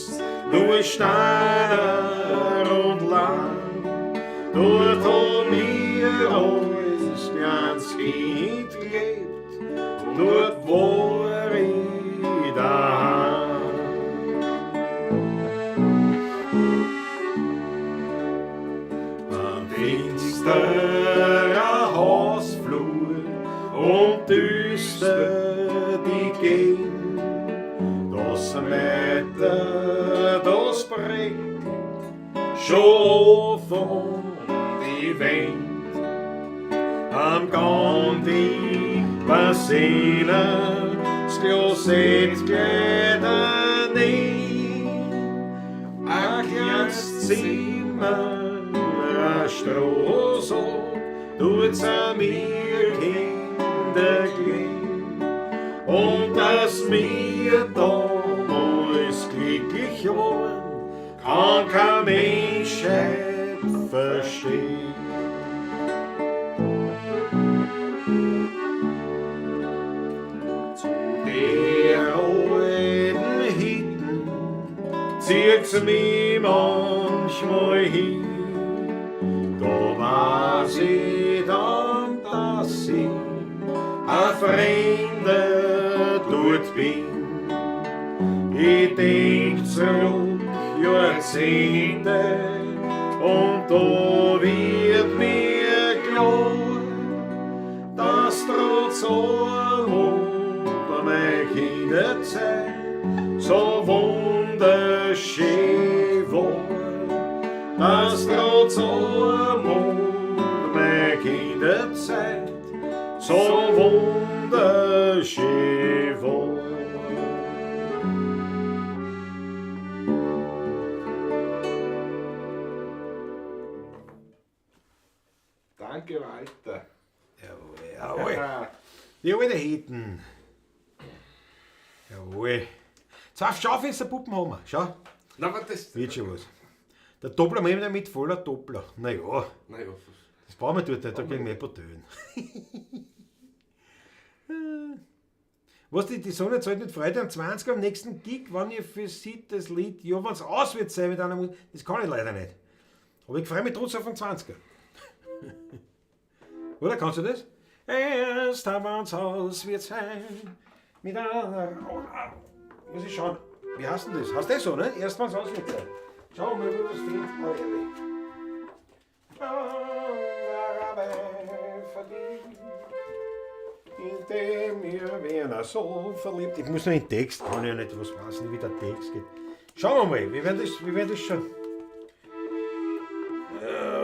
nur Steiner und Land. Dort hab mir als kleines Kind gelebt, dort war ich daheim. Ein finsterer Hausflur und düster die Gegend, das Wetter, das brennt schon von die Wand. Am Gang die Bassine, das Klosett geht nie. Ein kleines Zimmer, ein Strohsack, tut's an mir Kinder glühen. Und dass mir damals glücklich waren, kann kein Mensch heut verstehen. Zu der alten Hitten zieht's mich manchmal hin. Da weiß ich dann, dass ich ein Fremder dort bin. Ich denk zurück Jahrzehnte und da wird mir klar, dass trotz Armut meine Kinderzeit so wunderschön war. Dass trotz Armut meine Kinderzeit so wunderschön war. Danke, Walter. Jawohl, jawohl. Die alte Hitten. Jawohl. Zwei Schaufensterpuppen haben wir. Schau, Na, aber das. wird schon was. Der Doppler nehmen wir mit, voller Doppler. Naja, Naja, das brauchen wir dort nicht, da kriegen wir eh Bordellen. Was die, die Sonne zahlt mit Freude am 20. Am nächsten Gig, wenn ihr für sie das Lied, ja, wenn es aus wird sein mit einer Musik, das kann ich leider nicht. Aber ich freue mich trotzdem auf den 20er. Oder kannst du das? Erst wenn's aus wird sein mit einer. Oh, ah, muss ich schauen. Wie heißt denn das? Heißt das so, ne? Erst wenn's aus wird sein. Schauen wir mal, ob wir was finden. Oh, ehrlich. In dem ihr Werner so verliebt. Ich muss noch den Text, kann ja nicht, was weiß nicht, wie der Text geht. Schauen wir mal, wir werden das schon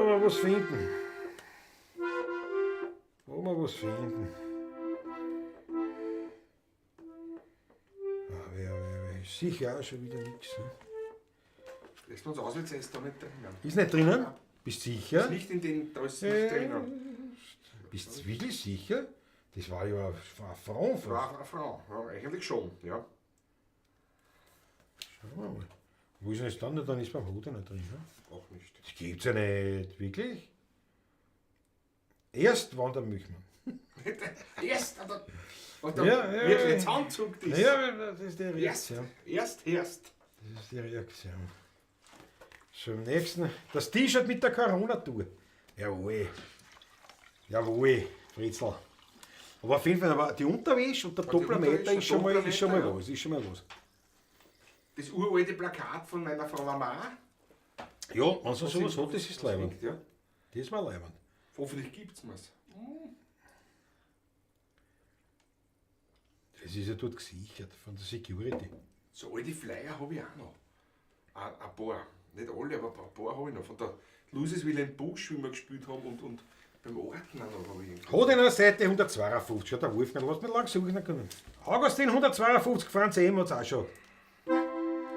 mal was finden. Wo wir was finden. Ah, wer, sicher auch schon wieder nichts. Ne? Erst wenn's aus wird sein, ist da nicht drinnen. Ist nicht drinnen? Bist sicher? Ist nicht in den, da ist nicht drinnen. Bist du wirklich sicher? Das war ja eine Frau fast. War eine Frau, ja, eigentlich schon, ja. Schauen wir mal. Wo ist denn das dann? Dann ist beim Hoden nicht drin. Ne? Auch nicht. Das gibt's ja nicht, wirklich. Erst wann der Milchmann. Erst, aber, und dann Ja, ja, wirklich ja. jetzt Anzug ist. Ja, das ist die Erst, Reaktion. erst, erst. Das ist die Reaktion. So, im nächsten. Das T-Shirt mit der Corona-Tour. Jawohl. Jawohl, Fritzl. Aber auf jeden Fall, aber die Unterwäsche und der die Dopplermeter Unterwäsche, ist schon mal, ist schon mal Dopplermeter, was. Ist schon mal was. Das uralte Plakat von meiner Frau Mama. Ja, wenn sie sowas hat, das ist leibend. Hängt, ja. Das ist mal leibend. Hoffentlich gibt es mir's. Das ist ja dort gesichert von der Security. So alte Flyer habe ich auch noch. Ein paar. Nicht alle, aber ein paar habe ich noch. Von der Lucis Wilhelm Busch, wie wir gespielt haben, und beim Orten auch noch habe ich irgendwie. Hat einer Seite 152, hat der Wolfgang, lass mich lang suchen können. Augustin 152, Franz M. hat es auch schon.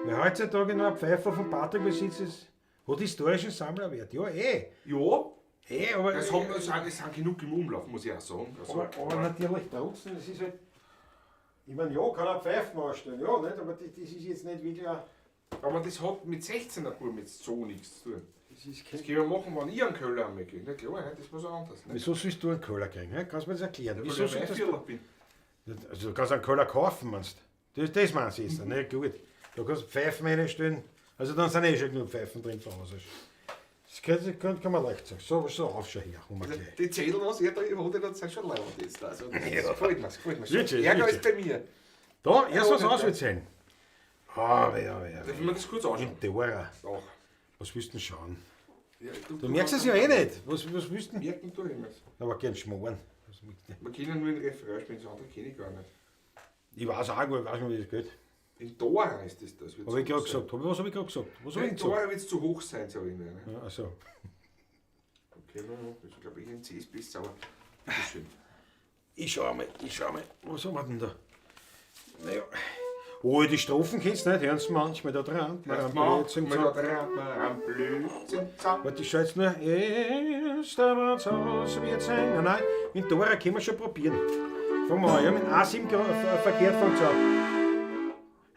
Wer heutzutage noch ein Pfeifer von Patrick besitzt, ist, hat historischen Sammlerwert. Ja, eh. Ja, Eh, aber, das sind genug im Umlauf, muss ich auch sagen. Also, aber natürlich trotzdem, das ist halt. Ich meine, ja, kann er Pfeifen ausstellen, ja, nicht? Aber das ist jetzt nicht wirklich ein. aber das hat mit 16er Buben jetzt so nichts zu tun. Das ist Das kein kann ich ja machen, wenn ich einen Köller einmal kriege. Na klar, das ist was anderes. Ne? Wieso sollst du einen Köller kriegen? Hä? Kannst du mir das erklären? Weil Wieso ich ein sollst du Weihviertler bin. Also du kannst einen Köller kaufen, meinst du? Das meinst du jetzt, ne? Gut. Da kannst du Pfeifen reinstellen. Also dann sind eh schon genug Pfeifen drin zu Hause. Das kann man leicht sagen. So aufschau her, komm mal Also, gleich. die Zettel, was er da hat, das sind schon leibend jetzt. Also, das gefällt mir, das gefällt mir. Wirklich, Ärger wirklich. als bei mir. Da, erst was Ja, aus wird sein. Ah, wer, Darf ich mir das kurz anschauen? In Dora. Doch. Was willst du denn schauen? Ja, Du merkst es ja eh nicht. Was willst du denn? Merken tue ich mir's. Aber gern schmoren. Was willst du denn? Wir können nur den Refrain spielen, das andere kenne ich gar nicht. Ich weiß auch, ich weiß nicht, wie das geht. In Dora ist das. Das wird Habe ich zu gerade hoch sein. gesagt. Was habe ich gerade gesagt? Was habe Ja, ich in gesagt? Dora wird es zu hoch sein, sag ich mir. Ne? Ja, also. Okay, na, das glaube ich in C ist besser, aber bitteschön. Ich schau mal, ich schau mal. Was haben wir denn da? Naja. Oh, die Strophen kennst du nicht, hören sie manchmal da dran. Manchmal da dran, am Blödsinn zusammen. Warte, ich schau jetzt nur. Erst einmal aus wird sein. Nein, nein, mit Dora können wir schon probieren. Fangen wir an, ja, mit A7 verkehrt fängt's an.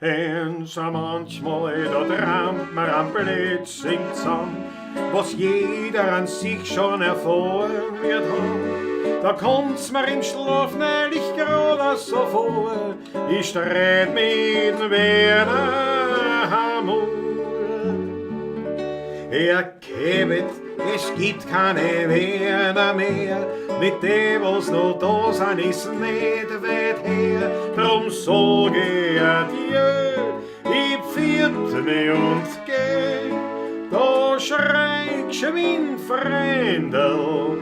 Hens manchmal da trampt man am Blödsinn zusammen, was jeder an sich schon erfahren wird haben. Da kommt's mir im Schlaf neulich gerade so vor, ich streit mit dem Werner Hamur. Er kämet, es gibt keine Werner mehr, mit dem was noch da sind, ist nicht weit her. Drum sag ich adieu, ich pfiat mich und geh, da schreit geschwind Freundl,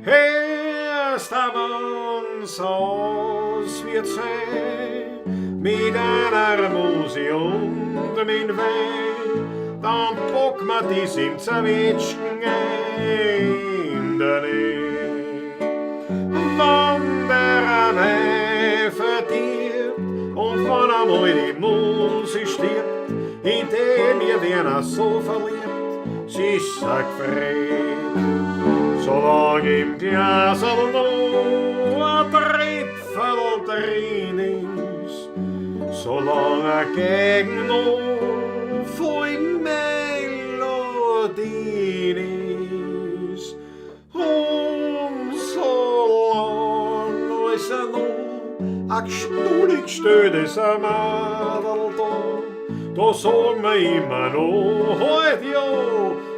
Erst am aus wird sein, mit einer Musik und mit Wein, dann pack ma dies im Zerwitschen in der Nähe. Wann der Wein verdirbt und wann einmal die Musik stirbt, indem ihr Werner so verliebt, sie ist gefreut. Solang im Glasl noch ein Tröpfel drin ist, solang er gegen noch voll Melodien ist, und solang als er noch ein Gstuhl gestellt ist, ein Madel da, da sagen wir immer noch, halt ja,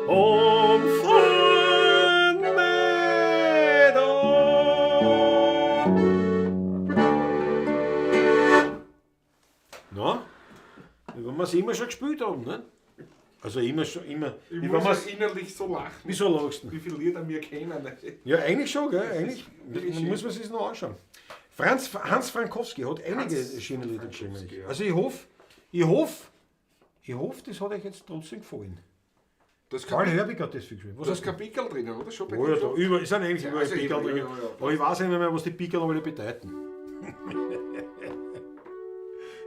und fahren wir da. Na, wie wenn wir es immer schon gespielt haben, ne? Also immer schon, immer. Ich Wie muss wenn wir's- ja innerlich so lachen, Wieso lachst du? wie viele Lieder wir kennen. Ja, eigentlich schon, gell? Eigentlich wirklich schön. muss man sich noch anschauen. Hans Frankowski hat einige Hans schöne Lieder geschrieben. Frankowski, ja. Also ich hoffe, das hat euch jetzt trotzdem gefallen. Das Karl Herbig hat das viel geschrieben. Was Da ist hast kein Pickel drinnen, oder? Schon bei du? Oh ja, dir da schon? über, es sind eigentlich Ja, überall also Pickel eben, drin. ja, ja, ja. Aber ich weiß nicht mehr, was die Pickel alle bedeuten.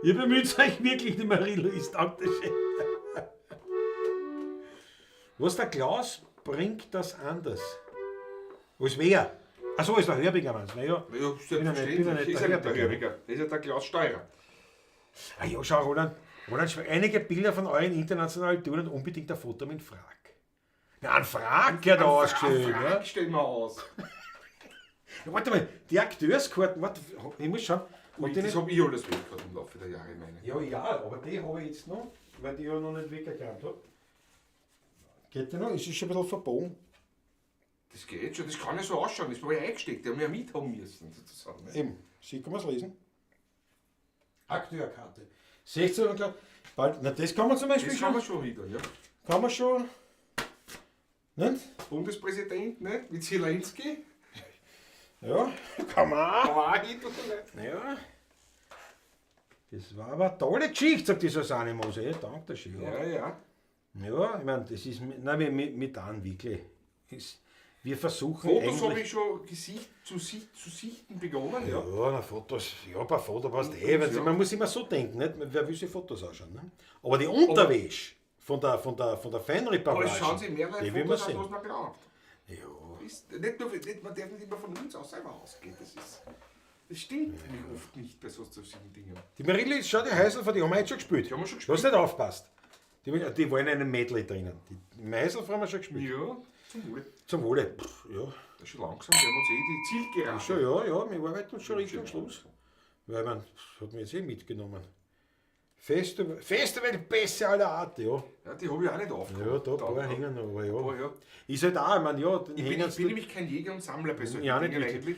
Ihr bemüht euch wirklich, die Marie-Louise. Dankeschön. Was der Klaus bringt das anders. Als wer? Achso, ist der Hörbiger meinst du? Na ja. Ja, Bin ja nicht- selbstverständlich. bin ja nicht Ist der ja nicht der Hörbiger. Hörbiger. Das ist ja der Klaus Steurer. Ah ja, schau, Roland. Roland, einige Bilder von euren internationalen Touren und unbedingt ein Foto mit Frag. Na, ein Frag gehört ausgestellt. Ein Ja. Frag stellen wir aus. Ja, warte mal, die Akteurskarten, warte, ich muss schauen. Ui, Hat die das nicht- habe ich alles weggehabt im Laufe der Jahre, meine. Ja, ja, aber die habe ich jetzt noch, weil die ja noch nicht weggekramt habe. Geht die noch? Ist sie schon ein bisschen verbogen? Das geht schon, das kann ja so ausschauen, das war ja eingesteckt, die haben ja mithaben müssen, sozusagen. Ne? Eben, sie kann man es lesen. Akteurkarte. 16 Uhr, klar. Bald, na, das kann man zum Beispiel Das kann schon. man schon wieder, ja. Kann man schon. Nicht? Bundespräsident, ne? Mit Zelensky. Ja, kann man auch. Kann man auch hin, oder nicht? Ja. Das war aber eine tolle Geschichte, sagt die Susanne Moser. Ja, danke dir schön. Ja, ja. Ja, ich meine, das ist. Nein, wir dann wirklich. Ist, wir versuchen. Fotos habe eigentlich- ich schon Gesicht zu, Sicht, zu sichten begonnen, ja. Ja, na, Fotos, ja, ein paar Fotos passt eh. Weil Ja. Man muss immer so denken, nicht? Wer will sich Fotos anschauen? Ne? Aber die Unterwäsche von der Feinripp Aber es schauen sich mehr die Leute will man Fotos an, sehen. was man glaubt. Ja, Ist nicht nur, nicht, man darf nicht immer von uns aus selber ausgehen. Das stimmt nämlich oft nicht bei so solchen Dingen. Die Marilli, schau, die Häusl, von die haben wir heute schon gespielt. Die haben wir schon Du hast nicht aufgepasst. Die waren in einem Medley drinnen. Die Häusl haben wir schon gespielt. Ja, zum Wohl. Zum Wohle. Pff, ja. Das ist schon langsam, wir haben uns eh die Zielgerade. Schon, ja, ja, wir arbeiten uns schon Richtung Schluss. Weil man, das hat mich jetzt eh mitgenommen. Festival Pässe aller Art, ja. Ja, die habe ich auch nicht aufgehoben. Ja, da ein paar hängen noch, aber ja. Paar, ja. Ist halt auch, ich meine, ja, den Ich bin, hängen ich bin nämlich kein Jäger und Sammler bei solchen Ja, nicht Dingen wirklich. eigentlich.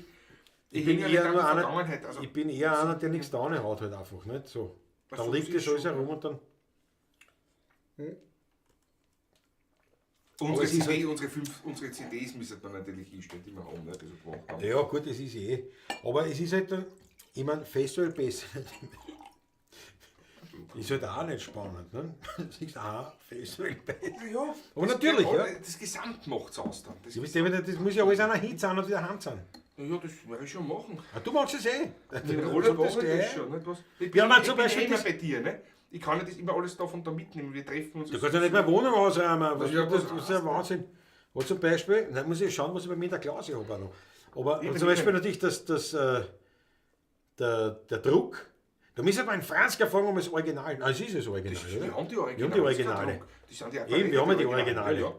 Ich Ich bin hänge eher nicht an nur der einer, Vergangenheit. Also, ich bin eher einer, der nichts da hat halt einfach, nicht so. Ach Dann so, liegt das das ist alles schon, herum und dann. unsere, Aber es ist CD, halt- unsere CDs müssen wir natürlich hinstellen, die wir haben. Ne? Das ist gemacht haben. Ja, gut, das ist eh. Aber es ist halt dann, ich meine, Festival besser. Ist halt auch nicht spannend, ne? Siehst du, ah, Festival besser. Ja, Aber das natürlich, geht ja. alle- Das Gesamt macht es aus dann. Das Ja, weißt du, das muss ja alles einer hin sein und wieder heim sein. ja, das werde ich schon machen. Ah, du machst es eh. Die Du Rolle sagst mache ich gleich. das schon. Nicht? Was? Ich bin, Ja, man, ich zum bin Beispiel eh immer das- bei dir. Ne? Ich kann ja das immer alles da von da mitnehmen. Wir treffen uns. Du kannst ja nicht mehr Wohnung ausräumen. Was, Ja, das, was das ist ja Wahnsinn. Und zum Beispiel, dann muss ich schauen, was ich bei mir in der Klause habe auch noch. Aber Eben, zum Beispiel eben. natürlich der Druck. Da müssen wir beim Franzker fragen, um das Original. Nein, es ist das Original, Das, oder? wir haben die Originale. Wir haben die Originale. Das sind die Eben, wir haben ja die Originale. Ja, ja.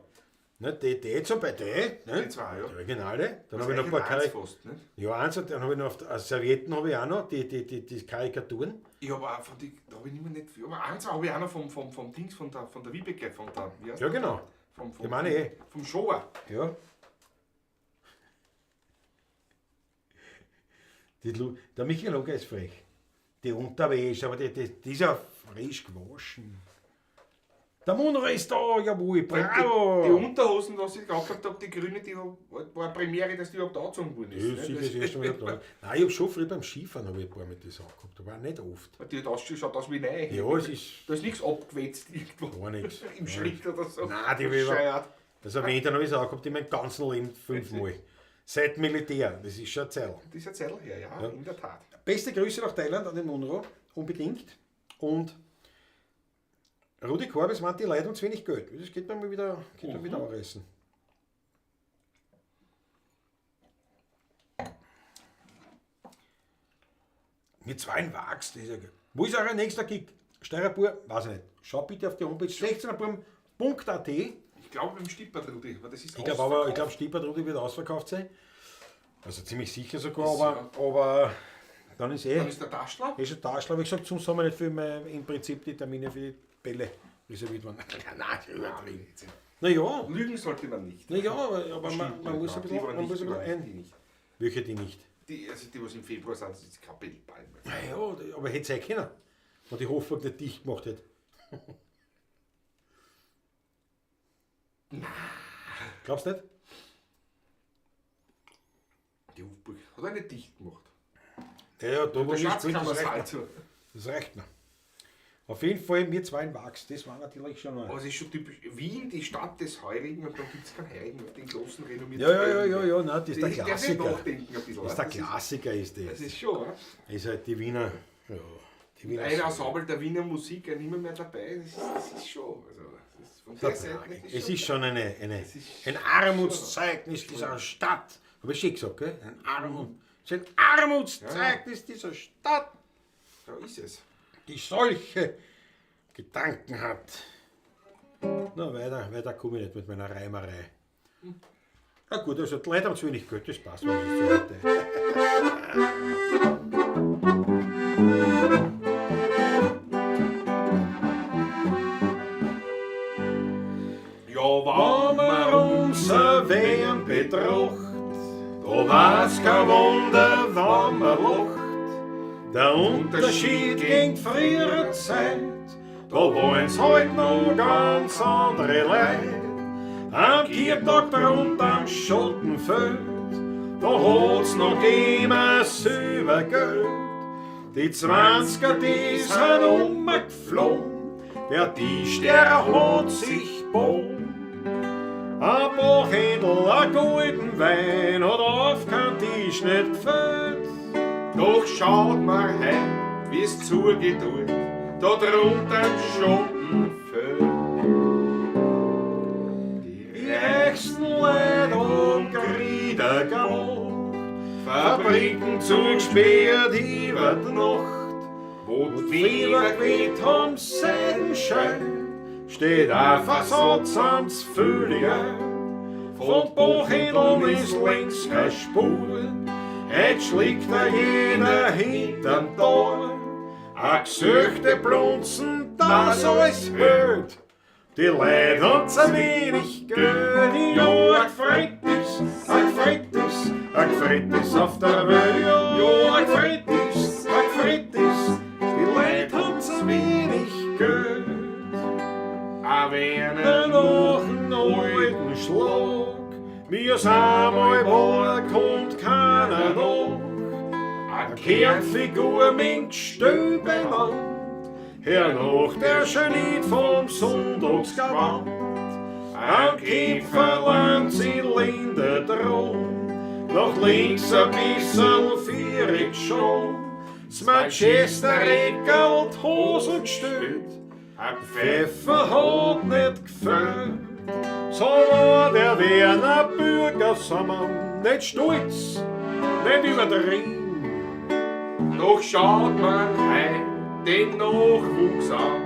Ne, die zum Beispiel, die, ne? Die zwei, ja. Die Originale. Dann Das habe ich noch ein paar eins Karikaturen. fast, nicht? Ja, eins, und dann habe ich noch auf der, Servietten habe ich auch noch, die Karikaturen. Ich habe auch von die, da habe ich nicht mehr nicht viel, aber eins habe ich auch noch vom Dings, von der Vibeke, von der, wie heißt Ja, der? genau. Vom, Die meine ich eh. Vom Shower. Ja. Der Michael Luger ist frech. Die Unterwäsche, aber die ist ja frisch gewaschen. Der Munro ist da, jawohl, bravo! Die Unterhosen, was ich gekauft habe, die grüne, die war eine Premiere, dass die überhaupt angezogen worden ist. Ja, ne? sicher, das erste Mal da. Nein, ich habe schon früher beim Skifahren hab ich ein paar mit das angehabt, aber auch nicht oft. Die hat ausgeschaut, schaut aus wie neu. Ja, es ist Da ist nichts abgewetzt irgendwo. gar nichts. Im Schritt oder so. Nein, die hab ich Bescheuert. Also wenn, dann habe ich es angehabt in meinem ganzen Leben fünfmal. Seit Militär, das ist schon eine Zeit. Das ist eine Zeit her, ja, in der Tat. Beste Grüße nach Thailand an den Munro, unbedingt. Und Rudi Korbes meint, die Leute haben zu wenig Geld. Das geht man mal wieder, geht man wieder anreißen. Mit zwei Wachs, das ist ja geil. Wo ist euer nächster Gig? Steirerbur? Weiß ich nicht. Schau bitte auf die Homepage 16erburm.at. Ich glaube im Stippert, Rudi, aber das ist Ich glaube aber, ich glaube, Stippert Rudi wird ausverkauft sein. Also ziemlich sicher sogar, aber dann ist eh. Dann ist der Taschler. Eh schon Taschler, aber ich gesagt, sonst haben wir nicht viel mehr im Prinzip die Termine für die Bälle reserviert worden. Nein, das ist übertrieben. Naja, Lügen sollte man nicht. naja, aber Stimmt man nicht, muss ein nein. bisschen, Die waren man muss nicht, ein die bisschen waren nicht, die ein. nicht. Welche die nicht? Die, also die, was im Februar sind, das ist kein Bellball mehr. Naja, aber hätte es auch können, wenn die Hofburg nicht dicht gemacht hätte. Glaubst du nicht? Die Hofburg hat er nicht dicht gemacht. Ja, da wo Der ich spiele, Schatzkammer das ist reicht halt mir. so. Das reicht mir. Auf jeden Fall, wir zwei in Wachs, das war natürlich schon mal. Aber es ist schon typisch. Wien, die Stadt des Heurigen, und dann gibt es keinen Heurigen auf den großen renommierten Ja, ja, ja, Heurigen. ja, ja, nein, das ist der Ich darf nicht Klassiker. nachdenken ein bisschen. Das ist der Das Klassiker, ist das. Das ist schon, oder? Ist halt die Wiener. Ja, die Wiener. Ein Ensemble der Wiener Musik, ein immer mehr dabei, das ist schon. Also, das ist von der Seite nicht, Es ist schon ist ein Armutszeugnis dieser Stadt. Habe ich schon gesagt, gell? Es ist ein Armutszeugnis dieser Stadt, Da ist es. die solche Gedanken hat. Na, weiter komme ich nicht mit meiner Reimerei. Na gut, also die Leute haben zu wenig Geld, das passt mir nicht so heute. Ja, Wenn wir unser WM betrachten, War's kein Wunder, wenn man lacht. Der Unterschied gegen frühere Zeit, da wollen's halt noch ganz andere Leute. Am Kirtag drunter am Schottenfeld, da hat's noch immer Silbergeld. Die 20er, die sind umgeflogen, der Tisch, der hat sich gebogen. Ein Bachhändel, ein golden Wein hat auf kein Tisch nicht gefällt. Doch schaut mal heim, wie's zugeht dort, da drunter im Schottenfeld. Die reichsten Leute haben Grieder gemacht, Fabriken zugesperrt über die Nacht, Wo wo die die Fieber Fieber geweht haben, Seidenschein, steht ein Versatz ans Füllige. Von Bochendeln ist links keine Spur, heut schlägt da jeder hinterm Tor. A Gesöchte blunzen, das alles hört. Die Leute haben zu wenig Geld, ja, ein gefreut ist, ein gefreut ist, ein gefreut ist auf der Welt, ja, ein gefreut ist, ein gefreut ist, die Leute haben zu wenig Geld. A werner Noch einen alten Schlag, mir's einmal war, kommt keiner nach. A A Kernfigur mit Gestell benannt, hernach der Genie vom Sonntagsgewand. Am Käferland Zylinder dran, nach links ein bisserl vierig schon. Das Manchester Eckerl die Hosen gestellt, A Pfeff Pfeffer hat nicht gefällt. So war der Werner Bürgersammann nicht stolz, nicht übertrieben. Doch schaut man heim den Nachwuchs an,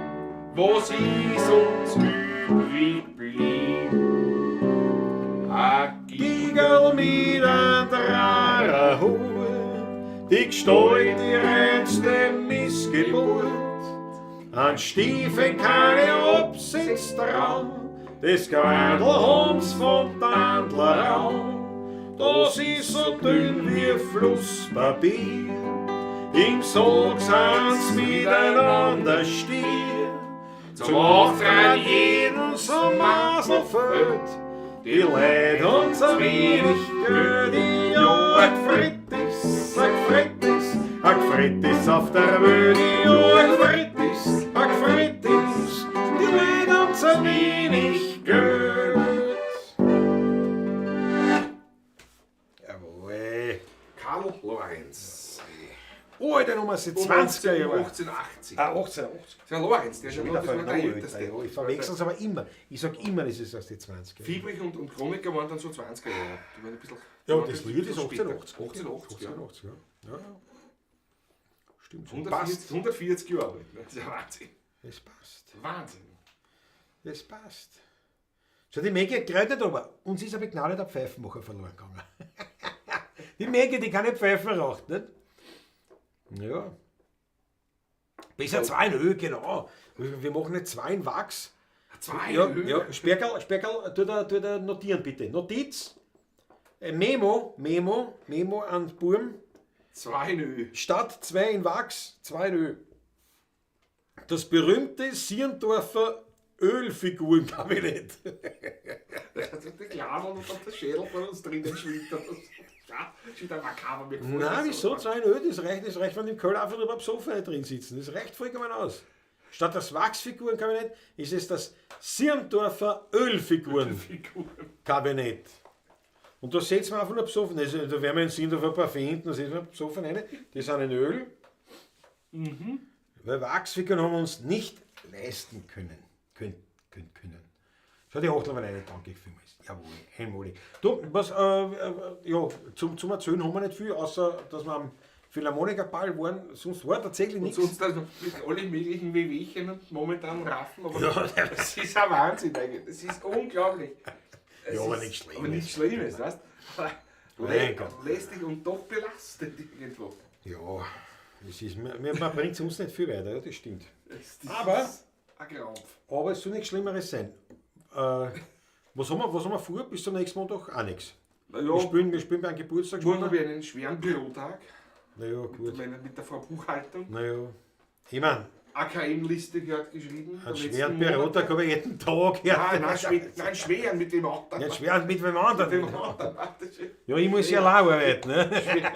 was ist uns übrig blieb? A Gigerl mit einem Drarerhut, die Gestalt, die reinste Missgeburt. An Stiefeln keine Absitz dran, das Gewandl haben's vom Tandler an. Das ist so dünn wie Flusspapier, im Sog sind's miteinander stier. Zum Auftragen jeden so Masel fällt, die Leid uns ein wenig Geld, ja, ein gefreut ist, ein gefreut ist, ein gefreut ist auf der Welt, ja, ein gefreut ist, ein gefreut ist, die Leid uns ein wenig Geld. Jawohl. Karl Lorenz. Oh, Alter, Nummer 20er Jahre. 1880. Ah, 1880. Der Lorenz, der ist ja noch Wieder das war der älteste. Ja, ich verwechsel es aber immer. Ich sag immer, das ist aus den 20er Jahren. Fiebrig und Chroniker waren dann so 20er Jahre. Die waren ein bisschen, Ja, die waren das ein Lied bisschen ist später. 1880. 1880, ja. 1880, ja. Ja, ja. Stimmt. schon. 140, Passt. 140 Jahre alt. Ne? Das ist ja Wahnsinn. Es passt. Wahnsinn. Es passt. So, die Maggie hat nicht, aber uns ist ein begnadeter Pfeifenmacher verloren gegangen. Die Maggie, die keine Pfeifen raucht, nicht? Ja. Besser zwei in Öl, genau. Wir machen nicht zwei in Wachs. Zwei Ja, Öl. ja. Sperrkerl, Sperrkerl, tu da notieren bitte. Notiz, Memo, Memo, Memo an Burm. Zwei in Öl. Statt zwei in Wachs, zwei in Öl. Das berühmte Sierndorfer Ölfigurenkabinett. Der Kladel und dann der Schädel von uns drinnen schwimmt. Das ja, ist wieder makaber. Mir gefällt Nein, das wieso? so. Zwei in Öl, das reicht, wenn im Köln einfach nur am Sofa drin sitzen. Das reicht vollkommen aus. Statt das Wachsfigurenkabinett ist es das Sierndorfer Ölfigurenkabinett. Und da setzen wir einfach nur besoffen. Also, da werden wir in Sierndorf ein paar finden, da setzen wir besoffen rein. Die sind in Öl. Weil Wachsfiguren haben wir uns nicht leisten können. Können. Schau, die Achtel war eine, danke vielmals. Jawohl, einmalig. Du, was, ja, zum Erzählen haben wir nicht viel, außer dass wir am Philharmonikerball waren. Sonst war tatsächlich Und nichts. sonst also mit allen möglichen Wehwehchen und momentan Raffen, aber Ja. das ist ein Wahnsinn eigentlich. Das ist unglaublich. Es Ja, aber ist- nichts Schlimmes. Aber nichts Schlimmes, weißt du? Mein Gott. Lästig und doch belastend irgendwo. Ja, es ist, man bringt sonst nicht viel weiter, ja, das stimmt. Das ist Aber- ein Krampf. Aber es soll nichts Schlimmeres sein. Was haben wir vor bis zum nächsten Montag? Auch nichts. Na Wir ja, spielen, wir spielen beim Geburtstag. morgen Spielen habe ich einen schweren Bürotag Naja, mit, gut. mit der Frau Buchhaltung. Naja. Ich meine, AKM-Liste gehört geschrieben. einen der schweren letzten Bürotag Monate. habe ich jeden Tag. Ja. Nein, nein, schwer, nein, schweren mit dem anderen. Nicht schwer mit wem Mit dem anderen. anderen. Nein, das ist Ja, ich muss ja auch arbeiten. Ne? schwer.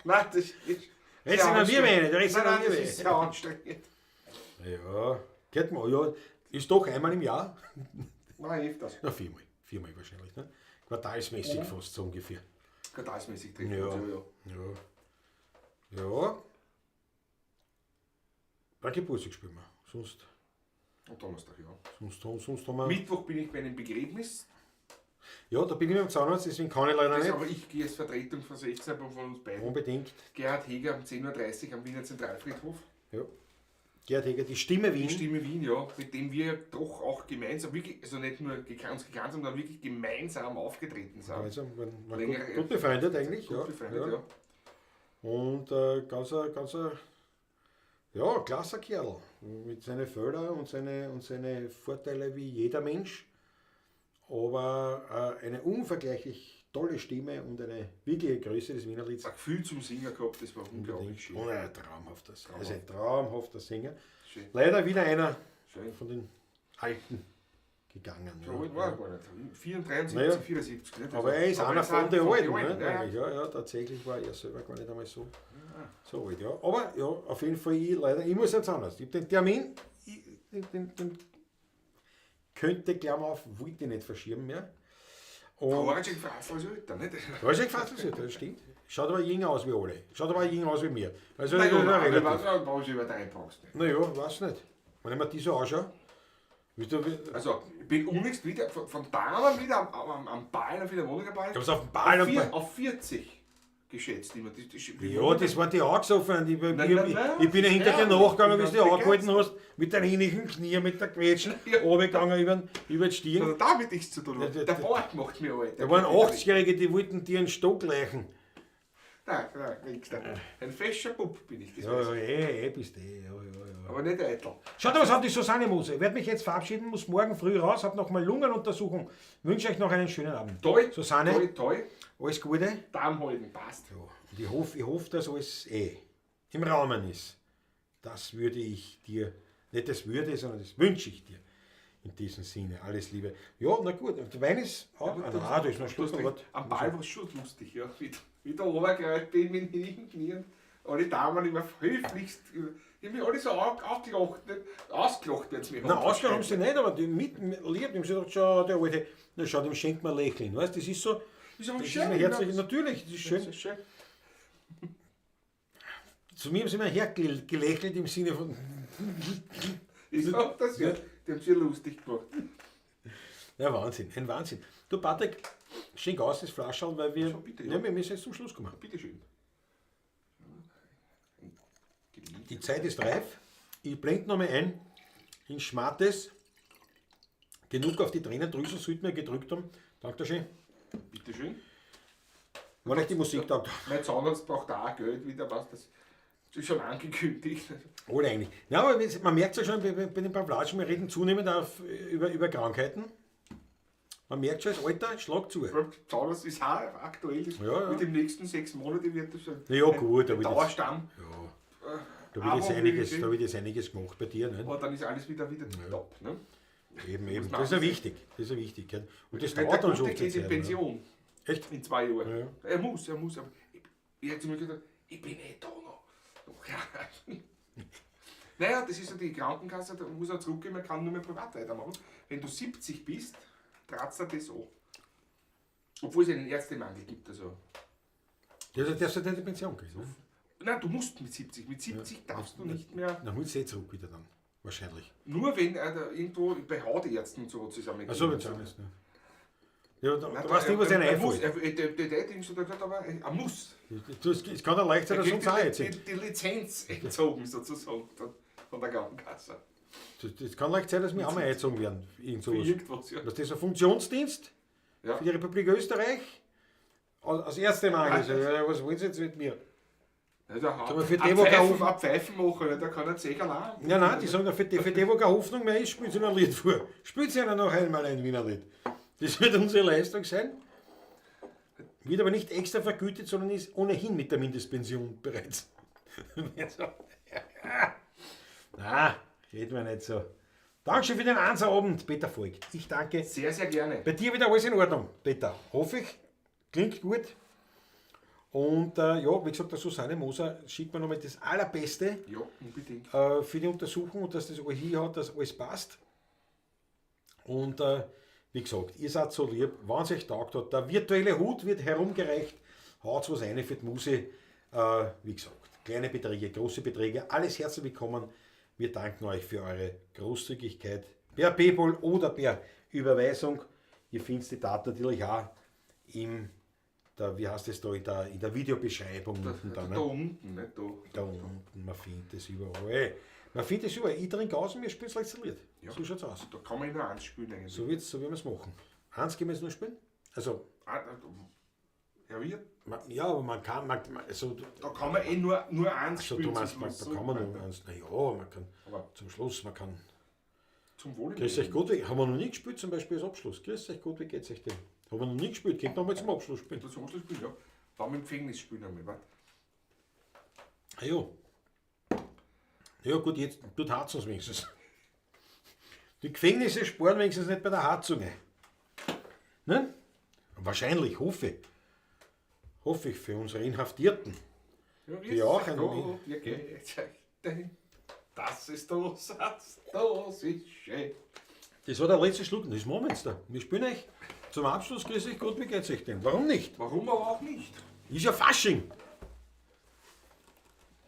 Nein, das ist. Redst sehr du noch wir anstrengend. meine, du redest Nein, noch nein, wir das meine. ist sehr anstrengend. Ja, geht mal. Ja, ist doch einmal im Jahr. Nein, öfters. Na, viermal. Viermal wahrscheinlich. Ne? Quartalsmäßig fast so ungefähr. Quartalsmäßig treffen Ja. wir uns, ja. Ja. Ja. Bei Geburtstag spielen wir. Sonst, Am Donnerstag, ja. sonst haben wir. Mittwoch bin ich bei einem Begräbnis. Ja, da bin ich mit dem Zahnarzt, deswegen kann ich leider Das nicht. aber ich gehe als Vertretung von 16 aber von uns beiden. Unbedingt. Gerhard Heger um 10.30 Uhr am Wiener Zentralfriedhof. Ja. Gerhard Heger, die Stimme Die Wien. Stimme Wien, ja, mit dem wir doch auch gemeinsam, wirklich, also nicht nur uns gekannt haben, sondern wirklich gemeinsam aufgetreten sind. Also, man, man Längere- gut befreundet eigentlich. Gut ja. befreundet, ja. ja. Und ganz ein, ja, klasser Kerl. Mit seinen Fehlern und seine Vorteile wie jeder Mensch. Aber eine unvergleichlich tolle Stimme und eine wirkliche Größe des Wiener Lieds. Ein Gefühl zum Singen gehabt, das war unglaublich schön. Und ein traumhafter, also ein traumhafter Sänger. Schön. Leider wieder einer Schön. von den Alten gegangen. So alt war er gar nicht. 74, Naja. 74. Nicht? Aber er ist Aber einer von den Alten. Ne? ja, ja. Eigentlich, Ja, ja, tatsächlich war er selber gar nicht einmal so alt. Ja. Aber ja, auf jeden Fall, ich leider, ich muss jetzt anders. Ich hab den Termin, ich, den könnte, Klammer auf, wollte ich nicht verschieben mehr. Der Und Orange Frasl ist älter, nicht? da ist ja gefasst, das stimmt. Schaut aber jünger aus wie alle. Schaut aber jünger aus wie mir. Also, Nein, das ist nein, ja ich relativ. weiß nicht, was ich übertreiben brauchst. Nicht. Naja, weiß nicht. Wenn ich mir die so anschaue, wie du, wie, Also, ich bin unlängst wieder, von Damen wieder am Ball, am Philharmonikerball. Ich hab's auf dem Ball auf, am Ball. auf 40 geschätzt immer. Das, Ja, das waren die angesoffen. Ich, Nein, ich, nein, nein. ich bin ja hinter Ja, dir nachgegangen, wie du ich dich bin angehalten hast, mit deinen hinnigen Knie, mit der Quetschen, Ja. runtergegangen über die Stirn. Also damit nichts zu tun. Ja, Der Bart macht mir alt. Da waren 80-Jährige, die wollten dir einen Stock leichen. Nein, nein, nix. Ein fescher Bub bin ich, das Ja, weiß ja, ich. bist eh, ja, ja, ja. Aber nicht eitel. Schaut, was hat die Susanne Moser? Ich werde mich jetzt verabschieden, muss morgen früh raus, hab noch mal Lungenuntersuchung. Wünsche euch noch einen schönen Abend. Toi, Susanne, toi, toi, alles Gute. Darm halten, passt. Ja, und ich hoffe, dass alles im Rahmen ist. Das würde ich dir, nicht das würde, sondern das wünsche ich dir. In diesem Sinne, alles Liebe. Ja, na gut, der Wein ist auch. Ja, ah, nein, da ist noch Du Schluck. hast recht. aber Am Ball war es schon lustig, ja. Wie, wie der runtergerollt bin mit den Knien. Alle Damen immer höflichst. Die haben mich alle so aufgelacht, nicht? Ausgelacht jetzt mir. Nein, ausgelacht haben sie nicht, aber die mit lieb, die haben sie gedacht, schau, der alte, na schau, dem schenkt man Lächeln. Weißt, das ist so, Ist aber das schön, ist mir herzlich, ja. natürlich, das ist schön. Das ist schön. Zu mir haben sie immer hergelächelt im Sinne von, Ich sag das ja. Die haben sich lustig gemacht. ja, Wahnsinn, ein Wahnsinn. Du, Patrick, schenk aus das Flascherl, weil wir, So, bitte, ja. ja, wir müssen jetzt zum Schluss kommen. Bitteschön. Die Zeit ist reif. Ich blende nochmal ein. In Schmattes. Genug auf die Tränendrüsen sollten wir gedrückt haben. Dankeschön. Bitteschön. Wenn euch die Musik taugt. Mein Zahnarzt braucht auch Geld wieder, was das ist schon angekündigt. Oder eigentlich. Ja, aber man merkt ja schon bei den Pavlatschen, wir reden zunehmend über Krankheiten. Man merkt schon, das Alter schlagt zu. Zahnarzt ist auch aktuell. Ja, ja. Mit den nächsten 6 Monaten wird das schon Ja, gut, ein aber das- Dauerstamm. Ja, da wird jetzt Aber einiges, wirklich- da wird jetzt einiges gemacht bei dir. Ne? Aber dann ist alles wieder top. Ne? Eben, eben. man Das ist ja ansehen. wichtig. Das ist ja wichtig. Gell? Und das Weil dauert der dann schon Gute oft eine geht in Zeit, ne? Pension. Echt? In 2 Jahren. Ja. Er muss. Aber ich hätte zu mir gesagt, ich bin eh da noch. Ja. Naja, das ist ja die Krankenkasse, da muss er zurückgehen, man kann nur mehr privat weitermachen. Wenn du 70 bist, tratzt er das an. Obwohl es einen Ärztemangel gibt. Also. Ja, da darfst du nicht in die Pension gehen. Ne? Nein, du musst mit 70. Mit 70 darfst du nicht mehr. Dann holst du eh zurück wieder dann. Wahrscheinlich. Nur wenn er da irgendwo bei Hautärzten und so zusammen. Achso, wenn es anders ne? Ja, da, Nein, du weißt nicht, was er, einer er muss, einfällt. der Ding so, der gesagt, aber er muss. Du, es kann ja leicht sein, Er dass kriegt uns auch die, jetzt die, die Lizenz entzogen sozusagen von der Krankenkasse. Das kann leicht sein, dass wir auch mal eingezogen werden. Irgend Für sowas. irgendwas, ja. Was ist das, ein Funktionsdienst Ja. für die Republik Österreich? Als Ärztemangel. Also, ja, was wollen sie jetzt mit mir? Ja, da Sollen wir für ein die, wo Pfeifen, keine ein Pfeifen machen, ja, da kann er sicher allein. Ja, nein, die sagen, für die, wo keine Hoffnung mehr ist, spielen sie noch ein Lied vor. Spielen sie ihnen noch einmal ein Wiener Lied. Das wird unsere Leistung sein. Wird aber nicht extra vergütet, sondern ist ohnehin mit der Mindestpension bereits. Na, reden wir nicht so. Dankeschön für den Einserabend, Peter Voigt. Ich danke. Sehr, sehr gerne. Bei dir wieder alles in Ordnung, Peter. Hoffe ich. Klingt gut. Und ja, wie gesagt, der Susanne Moser schickt mir nochmal das Allerbeste. Ja, unbedingt. Für die Untersuchung und dass das alles hier hat, dass alles passt. Und wie gesagt, ihr seid so lieb, wenn es euch taugt hat, der virtuelle Hut wird herumgereicht, haut was rein für die Muse. Wie gesagt, kleine Beträge, große Beträge, alles herzlich willkommen. Wir danken euch für eure Großzügigkeit per PayPal oder per Überweisung. Ihr findet die Daten natürlich auch im, der, wie heißt das da, in der Videobeschreibung. Da, unten da, da, ne? Da unten, nicht da. Da unten, man findet es überall. Man findet es überall. Ich trinke aus und wir spielen das letzte Lied. Ja. So schaut's aus. Da kann man nur eins spielen eigentlich. So werden wir's machen. Eins können wir jetzt nur spielen? Also, Ah, ja, wir? Man, ja, aber man kann, man, man, also, da kann man eh nur eins also, spielen. Du meinst, zum man, Schluss. da kann man nur eins. Na ja, man kann Aber zum Schluss, man kann. Zum Wohle. Grüß euch Gott, haben wir noch nie gespielt, zum Beispiel als Abschluss. Grüß euch Gott, wie geht's euch denn? Haben wir noch nie gespielt, könnt ihr nochmal zum Abschluss spielen. Zum Abschluss spielen, ja. Dann mit dem Gefängnis spielen einmal, warte. Ah ja. Ja gut, jetzt tut Harz uns wenigstens. Die Gefängnisse sparen wenigstens nicht bei der Heizung. Ne? Wahrscheinlich, hoffe ich. Hoffe ich für unsere Inhaftierten. Ja, Die auch ein Gott, wie geht's euch denn? Das ist der Satz, das ist schön. Das war der letzte Schluck, das machen wir jetzt da. Wir spielen euch zum Abschluss, grüß euch Gott, wie geht's euch denn? Warum nicht? Warum aber auch nicht? Ist ja Fasching.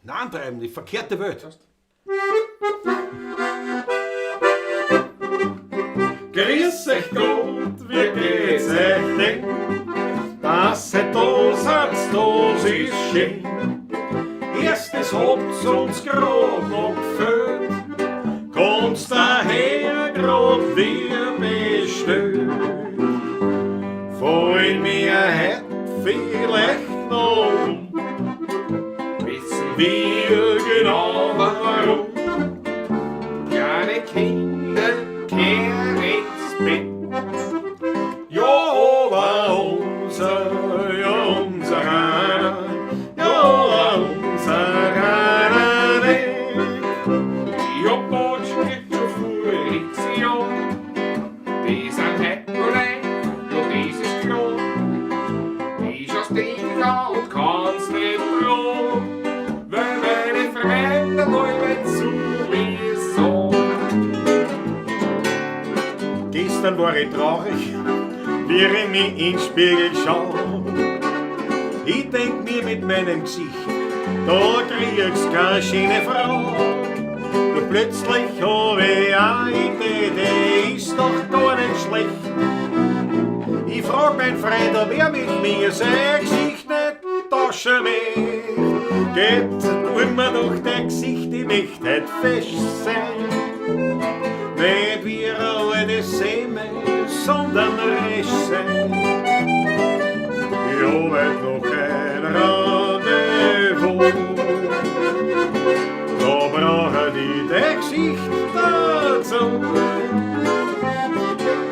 Nein, treiben, die verkehrte Welt. Passt. Grüß euch Gott, wie geht's euch denn? Dass ihr da seid, das ist schön. Erstes habt's uns grad noch gefällt, kommt's daher grad wie bestellt. Fallen mir heut vielleicht noch um, wissen wir genau warum. Kleine Kinder kehren ins Bett. Ja, aber unser, ja, unser einer, ja, unser einer nicht. Ich hab Batsch gekriegt schon voriges Jahr. Die sind heut noch leicht, ja, das ist klar. Die ist aus Dinger und kann's nicht tragen, weil meine Freunde alle zu mir sagen. Gestern war ich traurig, wie ich mich in den Spiegel schau. Ich denk mir mit meinem Gesicht, da kriegst keine schöne Frau. Doch plötzlich hab ich eine Idee, die ist doch gar nicht schlecht. Ich frag meinen Freund, ob er mit mir sein Gesicht nicht tauschen möchte. Geht, tu mir doch dein Gesicht, ich möcht heut fest sein. Nicht wie eine alte Semme, sondern recht sein. Ich hab heut noch ein Rendezvous. Da brauche ich dein Gesicht dazu.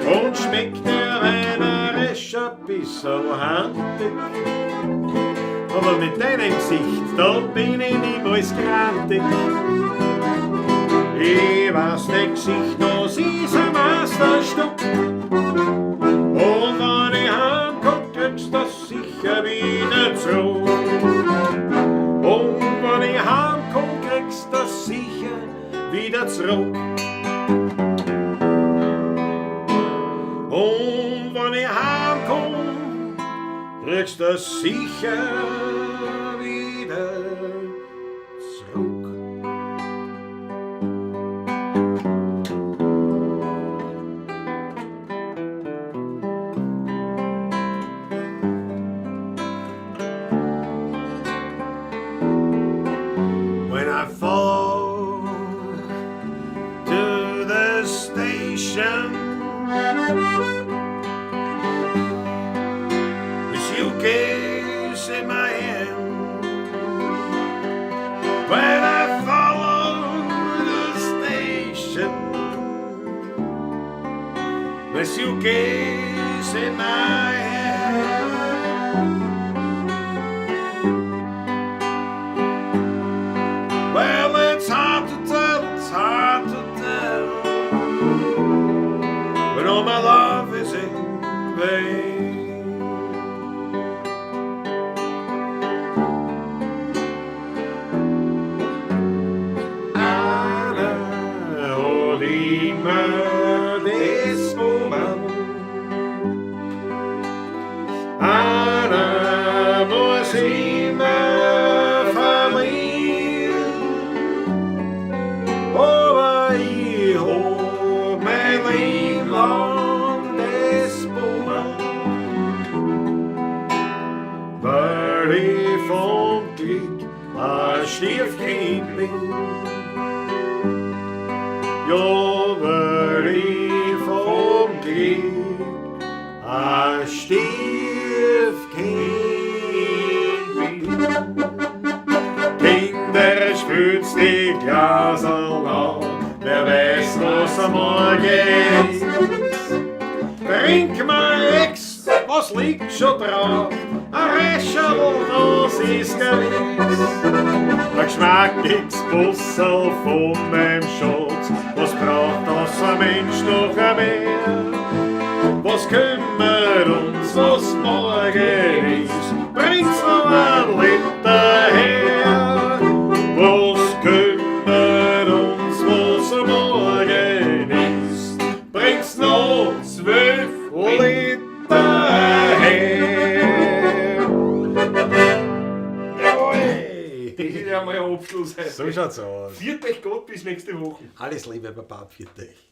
Und schmeckt der Wein ein bisschen handig. Aber mit deinem Gesicht, da bin ich niemals grantig. Ich weiß, dein Gesicht, das ist ein Meisterstück. Und wenn ich heimkomm, kriegst du das sicher wieder zurück. Und wenn ich heimkomm, kriegst du das sicher wieder zurück. Und wenn ich heimkomm, kriegst du das sicher wieder zurück. When I fall to the station, the suitcase in my hand. When I follow the station, the suitcase in my hand. Heimweh. Einer hat immer das Moment. Einer muss immer verlieren. Aber ich hab mein Leben lang das Moment, weil ich vom Glück ein Stiefkind bin. Ja, weil ich vom Glück ein Stiefkind bin. Kinder, spült's die Glaserl an, wer weiß, was am Morgen ist. Trink mal Ex, was liegt schon drauf? Ein Rescherl, das ist gewiss. Ein geschmackiges Busserl von meinem Schatz, was braucht das ein Mensch noch mehr? Was kümmert uns, was morgen ist? Bringt's noch ein Liter her? Was kümmert uns, was morgen ist? Bringt's noch 12 Liter her? Jawohl! Das ist ja mal ein Abschluss heute. So schaut's aus. Viert euch Gott bis nächste Woche. Alles Liebe, Baba, pfiat euch.